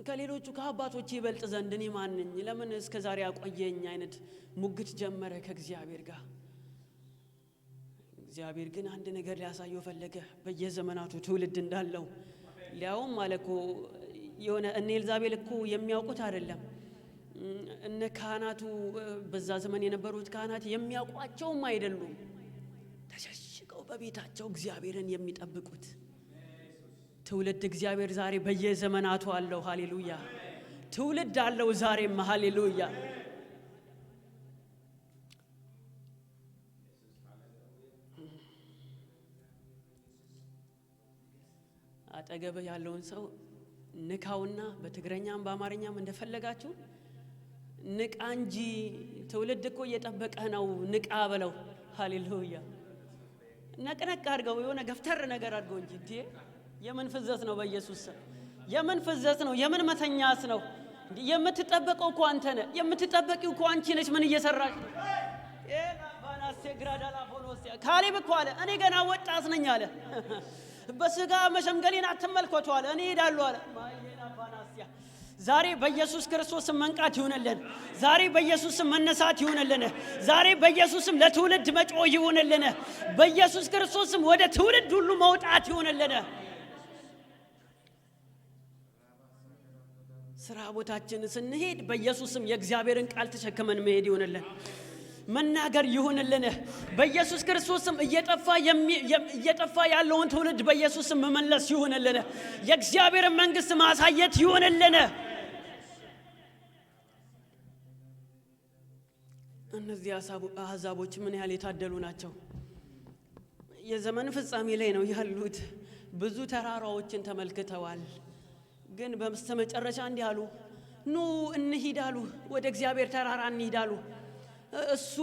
ከሌሎቹ ከአባቶች ይበልጥ ዘንድ እኔ ማን ነኝ? ለምን እስከ ዛሬ አቆየኝ? አይነት ሙግት ጀመረ ከእግዚአብሔር ጋር። እግዚአብሔር ግን አንድ ነገር ሊያሳየው ፈለገ፣ በየዘመናቱ ትውልድ እንዳለው። ሊያውም አለ እኮ የሆነ እነ ኤልዛቤል እኮ የሚያውቁት አይደለም፣ እነ ካህናቱ በዛ ዘመን የነበሩት ካህናት የሚያውቋቸውም አይደሉም። ተሸሽገው በቤታቸው እግዚአብሔርን የሚጠብቁት ትውልድ እግዚአብሔር ዛሬ በየዘመናቱ አለው። ሃሌሉያ! ትውልድ አለው ዛሬም። ሃሌሉያ! አጠገብህ ያለውን ሰው ንካውና በትግረኛም በአማርኛም እንደፈለጋችሁ ንቃ እንጂ ትውልድ እኮ እየጠበቀህ ነው፣ ንቃ በለው። ሃሌሉያ! ነቅነቅ አድርገው፣ የሆነ ገፍተር ነገር አድርገው እንጂ እንዴ የምን ፍዘት ነው? በኢየሱስ ስም የምን ፍዘት ነው? የምን መተኛት ነው? የምትጠበቀው እኮ አንተ ነህ። የምትጠበቂው እኮ አንቺ ነች። ምን እየሰራች ነው? ካሌብ እኮ አለ እኔ ገና ወጣት ነኝ አለ። በስጋ መሸምገሌን አትመልከቱ አለ። እኔ እሄዳለሁ አለ። ዛሬ በኢየሱስ ክርስቶስ መንቃት ይሁንልን። ዛሬ በኢየሱስ መነሳት ይሁንልን። ዛሬ በኢየሱስም ለትውልድ መጮህ ይሁንልን። በኢየሱስ ክርስቶስም ወደ ትውልድ ሁሉ መውጣት ይሁንልን። ስራ ቦታችን ስንሄድ በኢየሱስም የእግዚአብሔርን ቃል ተሸክመን መሄድ ይሁንልን። መናገር ይሁንልን። በኢየሱስ ክርስቶስም እየጠፋ ያለውን ትውልድ በኢየሱስም መመለስ ይሁንልን። የእግዚአብሔርን መንግስት ማሳየት ይሁንልን። እነዚህ አሕዛቦች ምን ያህል የታደሉ ናቸው። የዘመን ፍጻሜ ላይ ነው ያሉት። ብዙ ተራራዎችን ተመልክተዋል። ግን በስተመጨረሻ እንዲህ አሉ፣ ኑ እንሂድ አሉ። ወደ እግዚአብሔር ተራራ እንሂድ አሉ። እሱ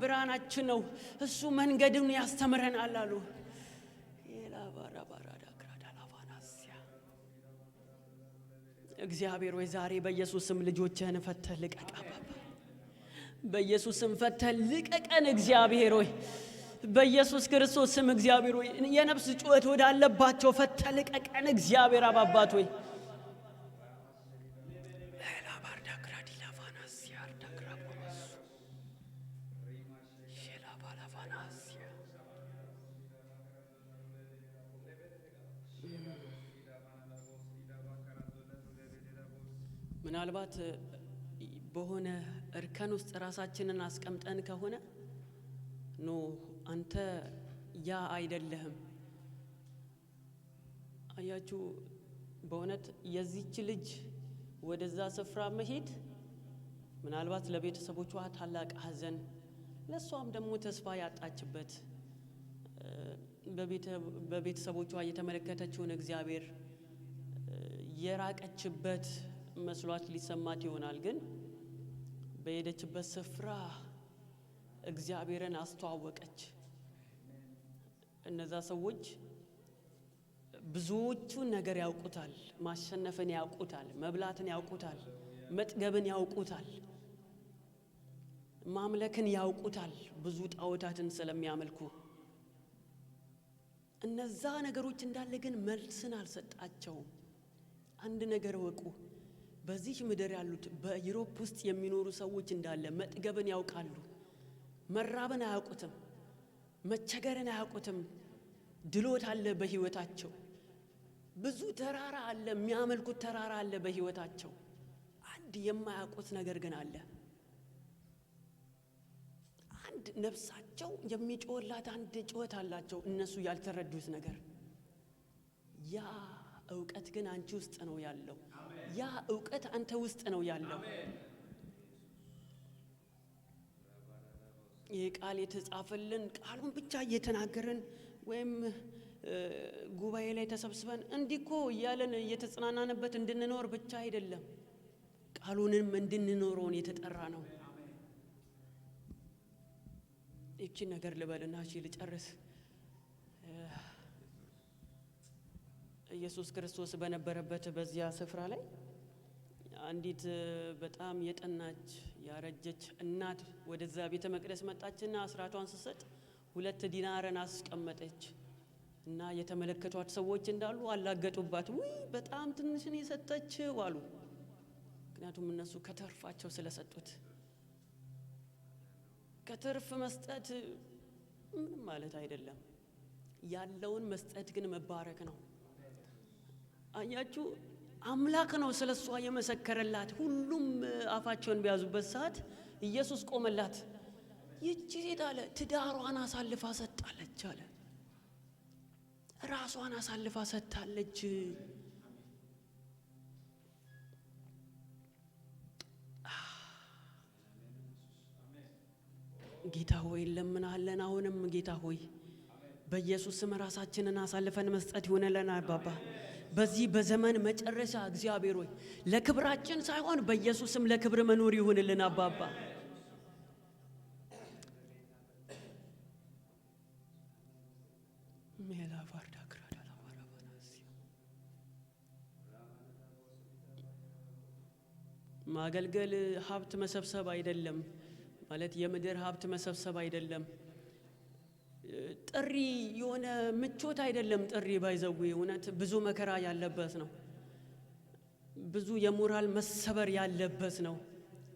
ብርሃናችን ነው፣ እሱ መንገድን ያስተምረናል አሉ። እግዚአብሔር ወይ ዛሬ በኢየሱስ ስም ልጆችህን ፈተህ ልቀቅ። አባባ በኢየሱስ ስም ፈተህ ልቀቀን። እግዚአብሔር ሆይ በኢየሱስ ክርስቶስ ስም እግዚአብሔር ሆይ የነፍስ ጩኸት ወዳለባቸው ፈተህ ልቀቀን። እግዚአብሔር አባባት ሆይ ምናልባት በሆነ እርከን ውስጥ ራሳችንን አስቀምጠን ከሆነ no አንተ ያ አይደለህም። አያችሁ፣ በእውነት የዚች ልጅ ወደዛ ስፍራ መሄድ ምናልባት ለቤተሰቦቿ ታላቅ ሐዘን፣ ለሷም ደግሞ ተስፋ ያጣችበት፣ በቤተሰቦቿ የተመለከተችውን እግዚአብሔር የራቀችበት መስሏት ሊሰማት ይሆናል። ግን በሄደችበት ስፍራ እግዚአብሔርን አስተዋወቀች። እነዛ ሰዎች ብዙዎቹን ነገር ያውቁታል። ማሸነፍን ያውቁታል፣ መብላትን ያውቁታል፣ መጥገብን ያውቁታል፣ ማምለክን ያውቁታል፣ ብዙ ጣዖታትን ስለሚያመልኩ። እነዛ ነገሮች እንዳለ ግን መልስን አልሰጣቸውም። አንድ ነገር እወቁ፣ በዚህ ምድር ያሉት በ Europe ውስጥ የሚኖሩ ሰዎች እንዳለ መጥገብን ያውቃሉ፣ መራብን አያውቁትም፣ መቸገርን አያውቁትም። ድሎት አለ በህይወታቸው፣ ብዙ ተራራ አለ፣ የሚያመልኩት ተራራ አለ በህይወታቸው። አንድ የማያውቁት ነገር ግን አለ። አንድ ነፍሳቸው የሚጮህላት አንድ ጩኸት አላቸው፣ እነሱ ያልተረዱት ነገር። ያ እውቀት ግን አንቺ ውስጥ ነው ያለው። ያ እውቀት አንተ ውስጥ ነው ያለው። ይህ ቃል የተጻፈልን ቃሉን ብቻ እየተናገርን ወይም ጉባኤ ላይ ተሰብስበን እንዲህ እኮ እያለን እየተጽናናንበት እንድንኖር ብቻ አይደለም፣ ቃሉንም እንድንኖረውን የተጠራ ነው። ይቺን ነገር ልበልና እሺ ልጨርስ። ኢየሱስ ክርስቶስ በነበረበት በዚያ ስፍራ ላይ አንዲት በጣም የጠናች ያረጀች እናት ወደዛ ቤተ መቅደስ መጣችና አስራቷን ስትሰጥ 2 ዲናርን አስቀመጠች። እና የተመለከቷት ሰዎች እንዳሉ አላገጡባት። ውይ በጣም ትንሽን የሰጠችው አሉ። ምክንያቱም እነሱ ከተርፋቸው ስለሰጡት። ከተርፍ መስጠት ምንም ማለት አይደለም። ያለውን መስጠት ግን መባረክ ነው። አያችሁ፣ አምላክ ነው ስለሷ የመሰከረላት። ሁሉም አፋቸውን በያዙበት ሰዓት ኢየሱስ ቆመላት። ይህች ሴት አለ ትዳሯን አሳልፋ ሰጣለች አለ። ራሷን አሳልፋ ሰጥታለች። ጌታ ሆይ እንለምንሃለን። አሁንም ጌታ ሆይ በኢየሱስ ስም ራሳችንን አሳልፈን መስጠት ይሆንልን አባባ። በዚህ በዘመን መጨረሻ እግዚአብሔር ሆይ ለክብራችን ሳይሆን በኢየሱስ ስም ለክብር መኖር ይሁንልን አባባ። ማገልገል ሀብት መሰብሰብ አይደለም፣ ማለት የምድር ሀብት መሰብሰብ አይደለም። ጥሪ የሆነ ምቾት አይደለም። ጥሪ ባይዘው እውነት ብዙ መከራ ያለበት ነው። ብዙ የሞራል መሰበር ያለበት ነው።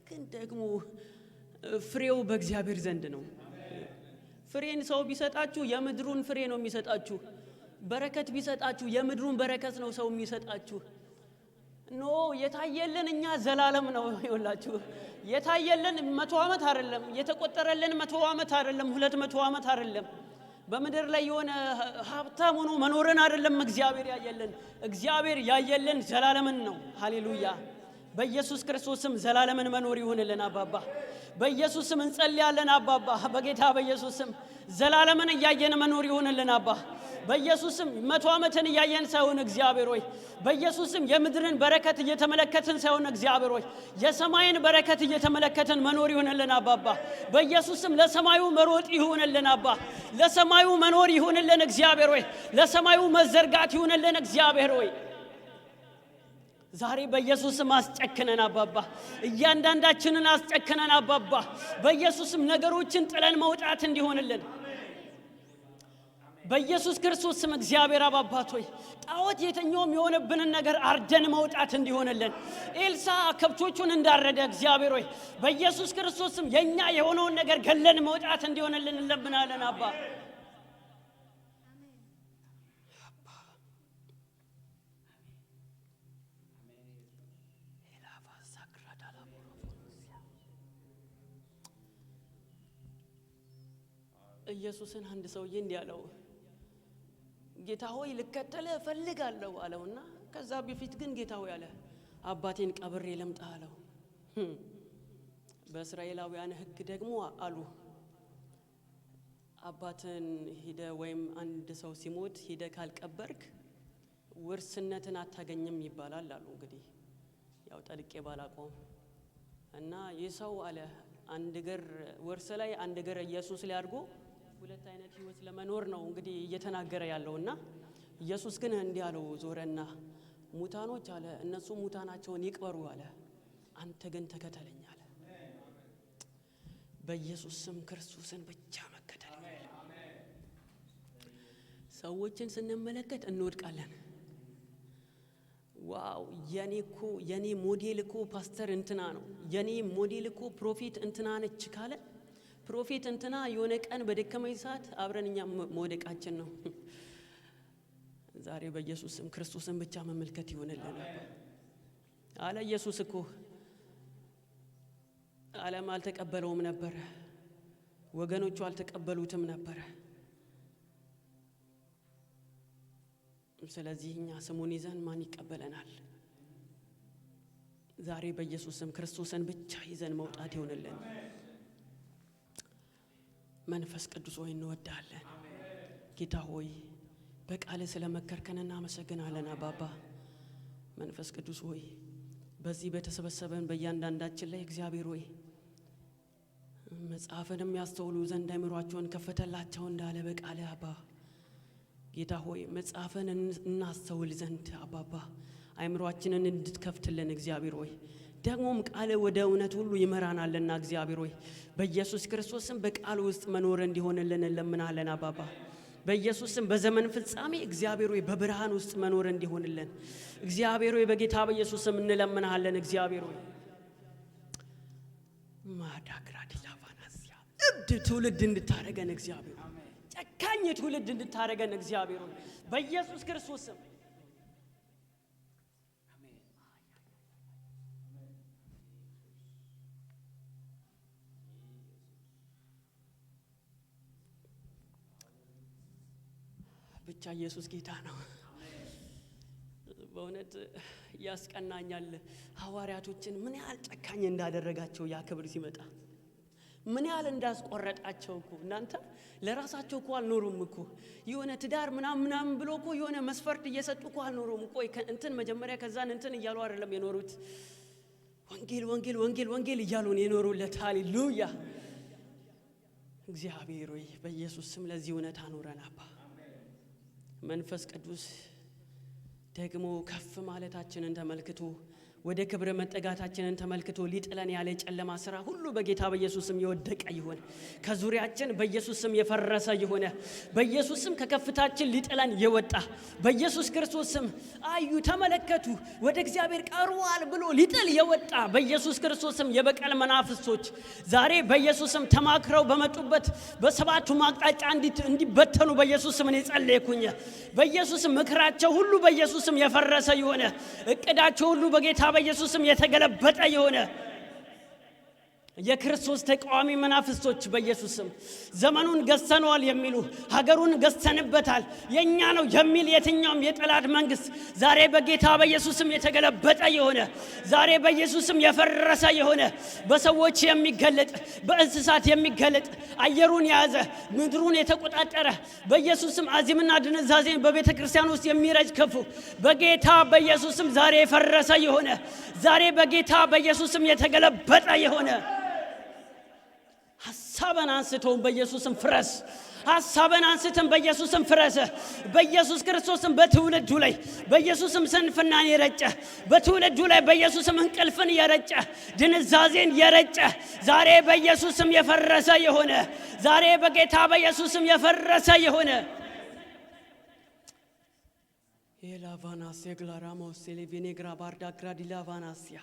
ግን ደግሞ ፍሬው በእግዚአብሔር ዘንድ ነው። ፍሬን ሰው ቢሰጣችሁ የምድሩን ፍሬ ነው የሚሰጣችሁ። በረከት ቢሰጣችሁ የምድሩን በረከት ነው ሰው የሚሰጣችሁ። No የታየልን እኛ ዘላለም ነው። ይኸውላችሁ የታየልን 100 ዓመት አይደለም፣ የተቆጠረልን 100 ዓመት አይደለም፣ 200 ዓመት አይደለም። በምድር ላይ የሆነ ሀብታም ሆኖ መኖርን አይደለም እግዚአብሔር ያየልን። እግዚአብሔር ያየልን ዘላለምን ነው። ሃሌሉያ! በኢየሱስ ክርስቶስም ዘላለምን መኖር ይሁንልን አባባ። በኢየሱስም እንጸልያለን አባባ። በጌታ በኢየሱስም ዘላለምን እያየን መኖር ይሁንልን አባ። በኢየሱስም 100 ዓመትን እያየን ሳይሆን እግዚአብሔር ሆይ በኢየሱስም የምድርን በረከት እየተመለከትን ሳይሆን እግዚአብሔር ሆይ የሰማይን በረከት እየተመለከትን መኖር ይሁንልን አባባ። በኢየሱስም ለሰማዩ መሮጥ ይሁንልን አባ። ለሰማዩ መኖር ይሁንልን እግዚአብሔር ሆይ። ለሰማዩ መዘርጋት ይሁንልን እግዚአብሔር ሆይ። ዛሬ በኢየሱስም አስጨክነን አባባ። እያንዳንዳችንን አስጨክነን አባባ። በኢየሱስም ነገሮችን ጥለን መውጣት እንዲሆንልን በኢየሱስ ክርስቶስ ስም እግዚአብሔር አባት ሆይ ጣዖት የትኛውም የሆነብንን ነገር አርደን መውጣት እንዲሆንልን ኤልሳ ከብቶቹን እንዳረደ እግዚአብሔር ሆይ በኢየሱስ ክርስቶስ ስም የኛ የሆነውን ነገር ገለን መውጣት እንዲሆንልን እንለምናለን አባ። ኢየሱስን አንድ ሰውዬ እንዲህ አለው፣ ጌታ ሆይ ልከተልህ እፈልጋለሁ አለውና ከዛ በፊት ግን ጌታ ሆይ አለ አባቴን ቀብሬ ልምጣ አለው። በእስራኤላውያን ሕግ ደግሞ አሉ አባትን ሂደ ወይም አንድ ሰው ሲሞት ሂደ ካልቀበርክ ውርስነትን አታገኝም ይባላል አሉ። እንግዲህ ያው ጠልቄ ባላቆም እና ይህ ሰው አለ አንድ እግር ውርስ ላይ አንድ እግር ኢየሱስ ላይ አድርጎ ሁለት አይነት ህይወት ለመኖር ነው እንግዲህ እየተናገረ ያለው። እና ኢየሱስ ግን እንዲህ አለው ዞረና፣ ሙታኖች አለ እነሱ ሙታናቸውን ይቅበሩ አለ፣ አንተ ግን ተከተለኝ አለ። በኢየሱስ ስም ክርስቶስን ብቻ መከተል። ሰዎችን ስንመለከት እንወድቃለን። Wow፣ የኔ እኮ የኔ ሞዴል እኮ ፓስተር እንትና ነው፣ የኔ ሞዴል እኮ prophet እንትና ነች ካለ prophet እንትና የሆነ ቀን በደከመኝ ሰዓት አብረን እኛ መውደቃችን ነው። ዛሬ በኢየሱስ ስም ክርስቶስን ብቻ መመልከት ይሆንልን አለ። ኢየሱስ እኮ ዓለም አልተቀበለውም ነበረ፣ ወገኖቹ አልተቀበሉትም ነበረ። ስለዚህ እኛ ስሙን ይዘን ማን ይቀበለናል? ዛሬ በኢየሱስ ስም ክርስቶስን ብቻ ይዘን መውጣት ይሆንልን። መንፈስ ቅዱስ ሆይ እንወዳለን። ጌታ ሆይ በቃል ስለመከርከን እናመሰግናለን። አባባ መንፈስ ቅዱስ ሆይ በዚህ በተሰበሰበን በእያንዳንዳችን ላይ እግዚአብሔር ሆይ መጽሐፍንም ያስተውሉ ዘንድ አእምሯቸውን ከፈተላቸው እንዳለ በቃል አባ ጌታ ሆይ መጽሐፍን እናስተውል ዘንድ አባባ አእምሯችንን እንድትከፍትልን እግዚአብሔር ሆይ፣ ደግሞም ቃል ወደ እውነት ሁሉ ይመራናልና እግዚአብሔር ሆይ በኢየሱስ ክርስቶስም በቃል ውስጥ መኖር እንዲሆንልን እንለምናለን። አባባ በኢየሱስ ስም በዘመን ፍጻሜ እግዚአብሔር ሆይ በብርሃን ውስጥ መኖር እንዲሆንልን እግዚአብሔር ሆይ በጌታ በኢየሱስ ስም እንለምናለን። እግዚአብሔር ሆይ ማዳግራዲላቫናሲያ እብድ ትውልድ እንድታረገን እግዚአብሔር ሆይ፣ ጨካኝ ትውልድ እንድታረገን እግዚአብሔር ሆይ በኢየሱስ ክርስቶስ ስም። ብቻ ኢየሱስ ጌታ ነው። በእውነት ያስቀናኛል። ሐዋርያቶችን ምን ያህል ጨካኝ እንዳደረጋቸው ያ ክብር ሲመጣ ምን ያህል እንዳስቆረጣቸው እኮ። እናንተ ለራሳቸው እኮ አልኖሩም እኮ። የሆነ ትዳር ምናምን ምናምን ብሎ እኮ የሆነ መስፈርት እየሰጡ እኮ አልኖሩም እኮ። እንትን መጀመሪያ ከዛን እንትን እያሉ አይደለም የኖሩት። ወንጌል ወንጌል ወንጌል ወንጌል እያሉ ነው የኖሩለት። ሃሌሉያ! እግዚአብሔር ሆይ በኢየሱስ ስም ለዚህ እውነት አኑረን አባ። መንፈስ ቅዱስ ደግሞ ከፍ ማለታችንን ተመልክቶ፣ ወደ ክብር መጠጋታችንን ተመልክቶ ሊጥለን ያለ የጨለማ ስራ ሁሉ በጌታ በኢየሱስ ስም የወደቀ ይሁን። ከዙሪያችን በኢየሱስ ስም የፈረሰ ይሁን። በኢየሱስ ስም ከከፍታችን ሊጥለን የወጣ፣ በኢየሱስ ክርስቶስ ስም አዩ፣ ተመለከቱ፣ ወደ እግዚአብሔር ቀርቧል ብሎ ሊጥል የወጣ በኢየሱስ ክርስቶስ ስም የበቀል መናፍስቶች ዛሬ በኢየሱስ ስም ተማክረው በመጡበት በሰባቱ አቅጣጫ እንዲበተኑ በኢየሱስ ስም እኔ ጸለይኩኝ። በኢየሱስ ስም ምክራቸው ሁሉ በኢየሱስ ስም የፈረሰ ይሁን። እቅዳቸው ሁሉ በጌታ በኢየሱስ ስም የተገለበጠ የሆነ። የክርስቶስ ተቃዋሚ መናፍስቶች በኢየሱስ ስም ዘመኑን ገዝተነዋል የሚሉ፣ ሀገሩን ገዝተንበታል፣ የእኛ ነው የሚል የትኛውም የጠላት መንግስት ዛሬ በጌታ በኢየሱስ ስም የተገለበጠ የሆነ፣ ዛሬ በኢየሱስ ስም የፈረሰ የሆነ፣ በሰዎች የሚገለጥ፣ በእንስሳት የሚገለጥ፣ አየሩን የያዘ፣ ምድሩን የተቆጣጠረ፣ በኢየሱስ ስም አዚምና ድንዛዜን በቤተ ክርስቲያን ውስጥ የሚረጭ ክፉ በጌታ በኢየሱስ ስም ዛሬ የፈረሰ የሆነ፣ ዛሬ በጌታ በኢየሱስ ስም የተገለበጠ የሆነ። ሀሳብን አንስተውን በኢየሱስም ፍረስ። ሀሳብን አንስተን በኢየሱስም ፍረስ። በኢየሱስ ክርስቶስም በትውልዱ ላይ በኢየሱስም ስንፍናን የረጨ፣ በትውልዱ ላይ በኢየሱስም እንቅልፍን የረጨ፣ ድንዛዜን የረጨ ዛሬ በኢየሱስም የፈረሰ የሆነ፣ ዛሬ በጌታ በኢየሱስም የፈረሰ የሆነ። ኤላቫናስ የግላራሞስ ሴሌቬኔግራ ባርዳ ግራዲላቫናስያ።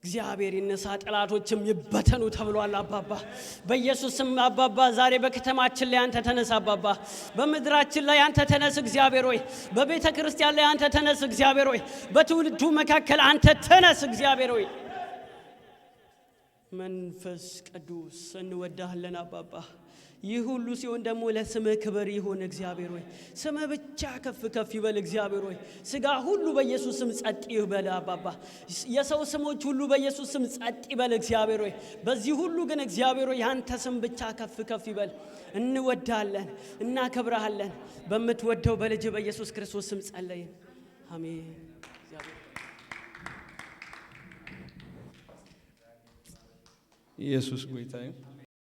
እግዚአብሔር ይነሳ ጠላቶችም ይበተኑ ተብሏል። አባባ በኢየሱስ ስም አባባ ዛሬ በከተማችን ላይ አንተ ተነስ። አባባ በምድራችን ላይ አንተ ተነስ። እግዚአብሔር ሆይ በቤተ ክርስቲያን ላይ አንተ ተነስ። እግዚአብሔር ሆይ በትውልዱ መካከል አንተ ተነስ። እግዚአብሔር ሆይ መንፈስ ቅዱስ እንወዳሃለን። አባባ ይህ ሁሉ ሲሆን ደግሞ ለስምህ ክብር ይሁን። እግዚአብሔር ሆይ፣ ስምህ ብቻ ከፍ ከፍ ይበል። እግዚአብሔር ሆይ፣ ስጋ ሁሉ በኢየሱስ ስም ጸጥ ይበል። አባባ፣ የሰው ስሞች ሁሉ በኢየሱስ ስም ጸጥ ይበል። እግዚአብሔር ሆይ፣ በዚህ ሁሉ ግን እግዚአብሔር ሆይ፣ ያንተ ስም ብቻ ከፍ ከፍ ይበል። እንወድሃለን፣ እናከብረሃለን። በምትወደው በልጅህ በኢየሱስ ክርስቶስ ስም ጸለይን። አሜን። እግዚአብሔር ኢየሱስ ጎይታ እዩ።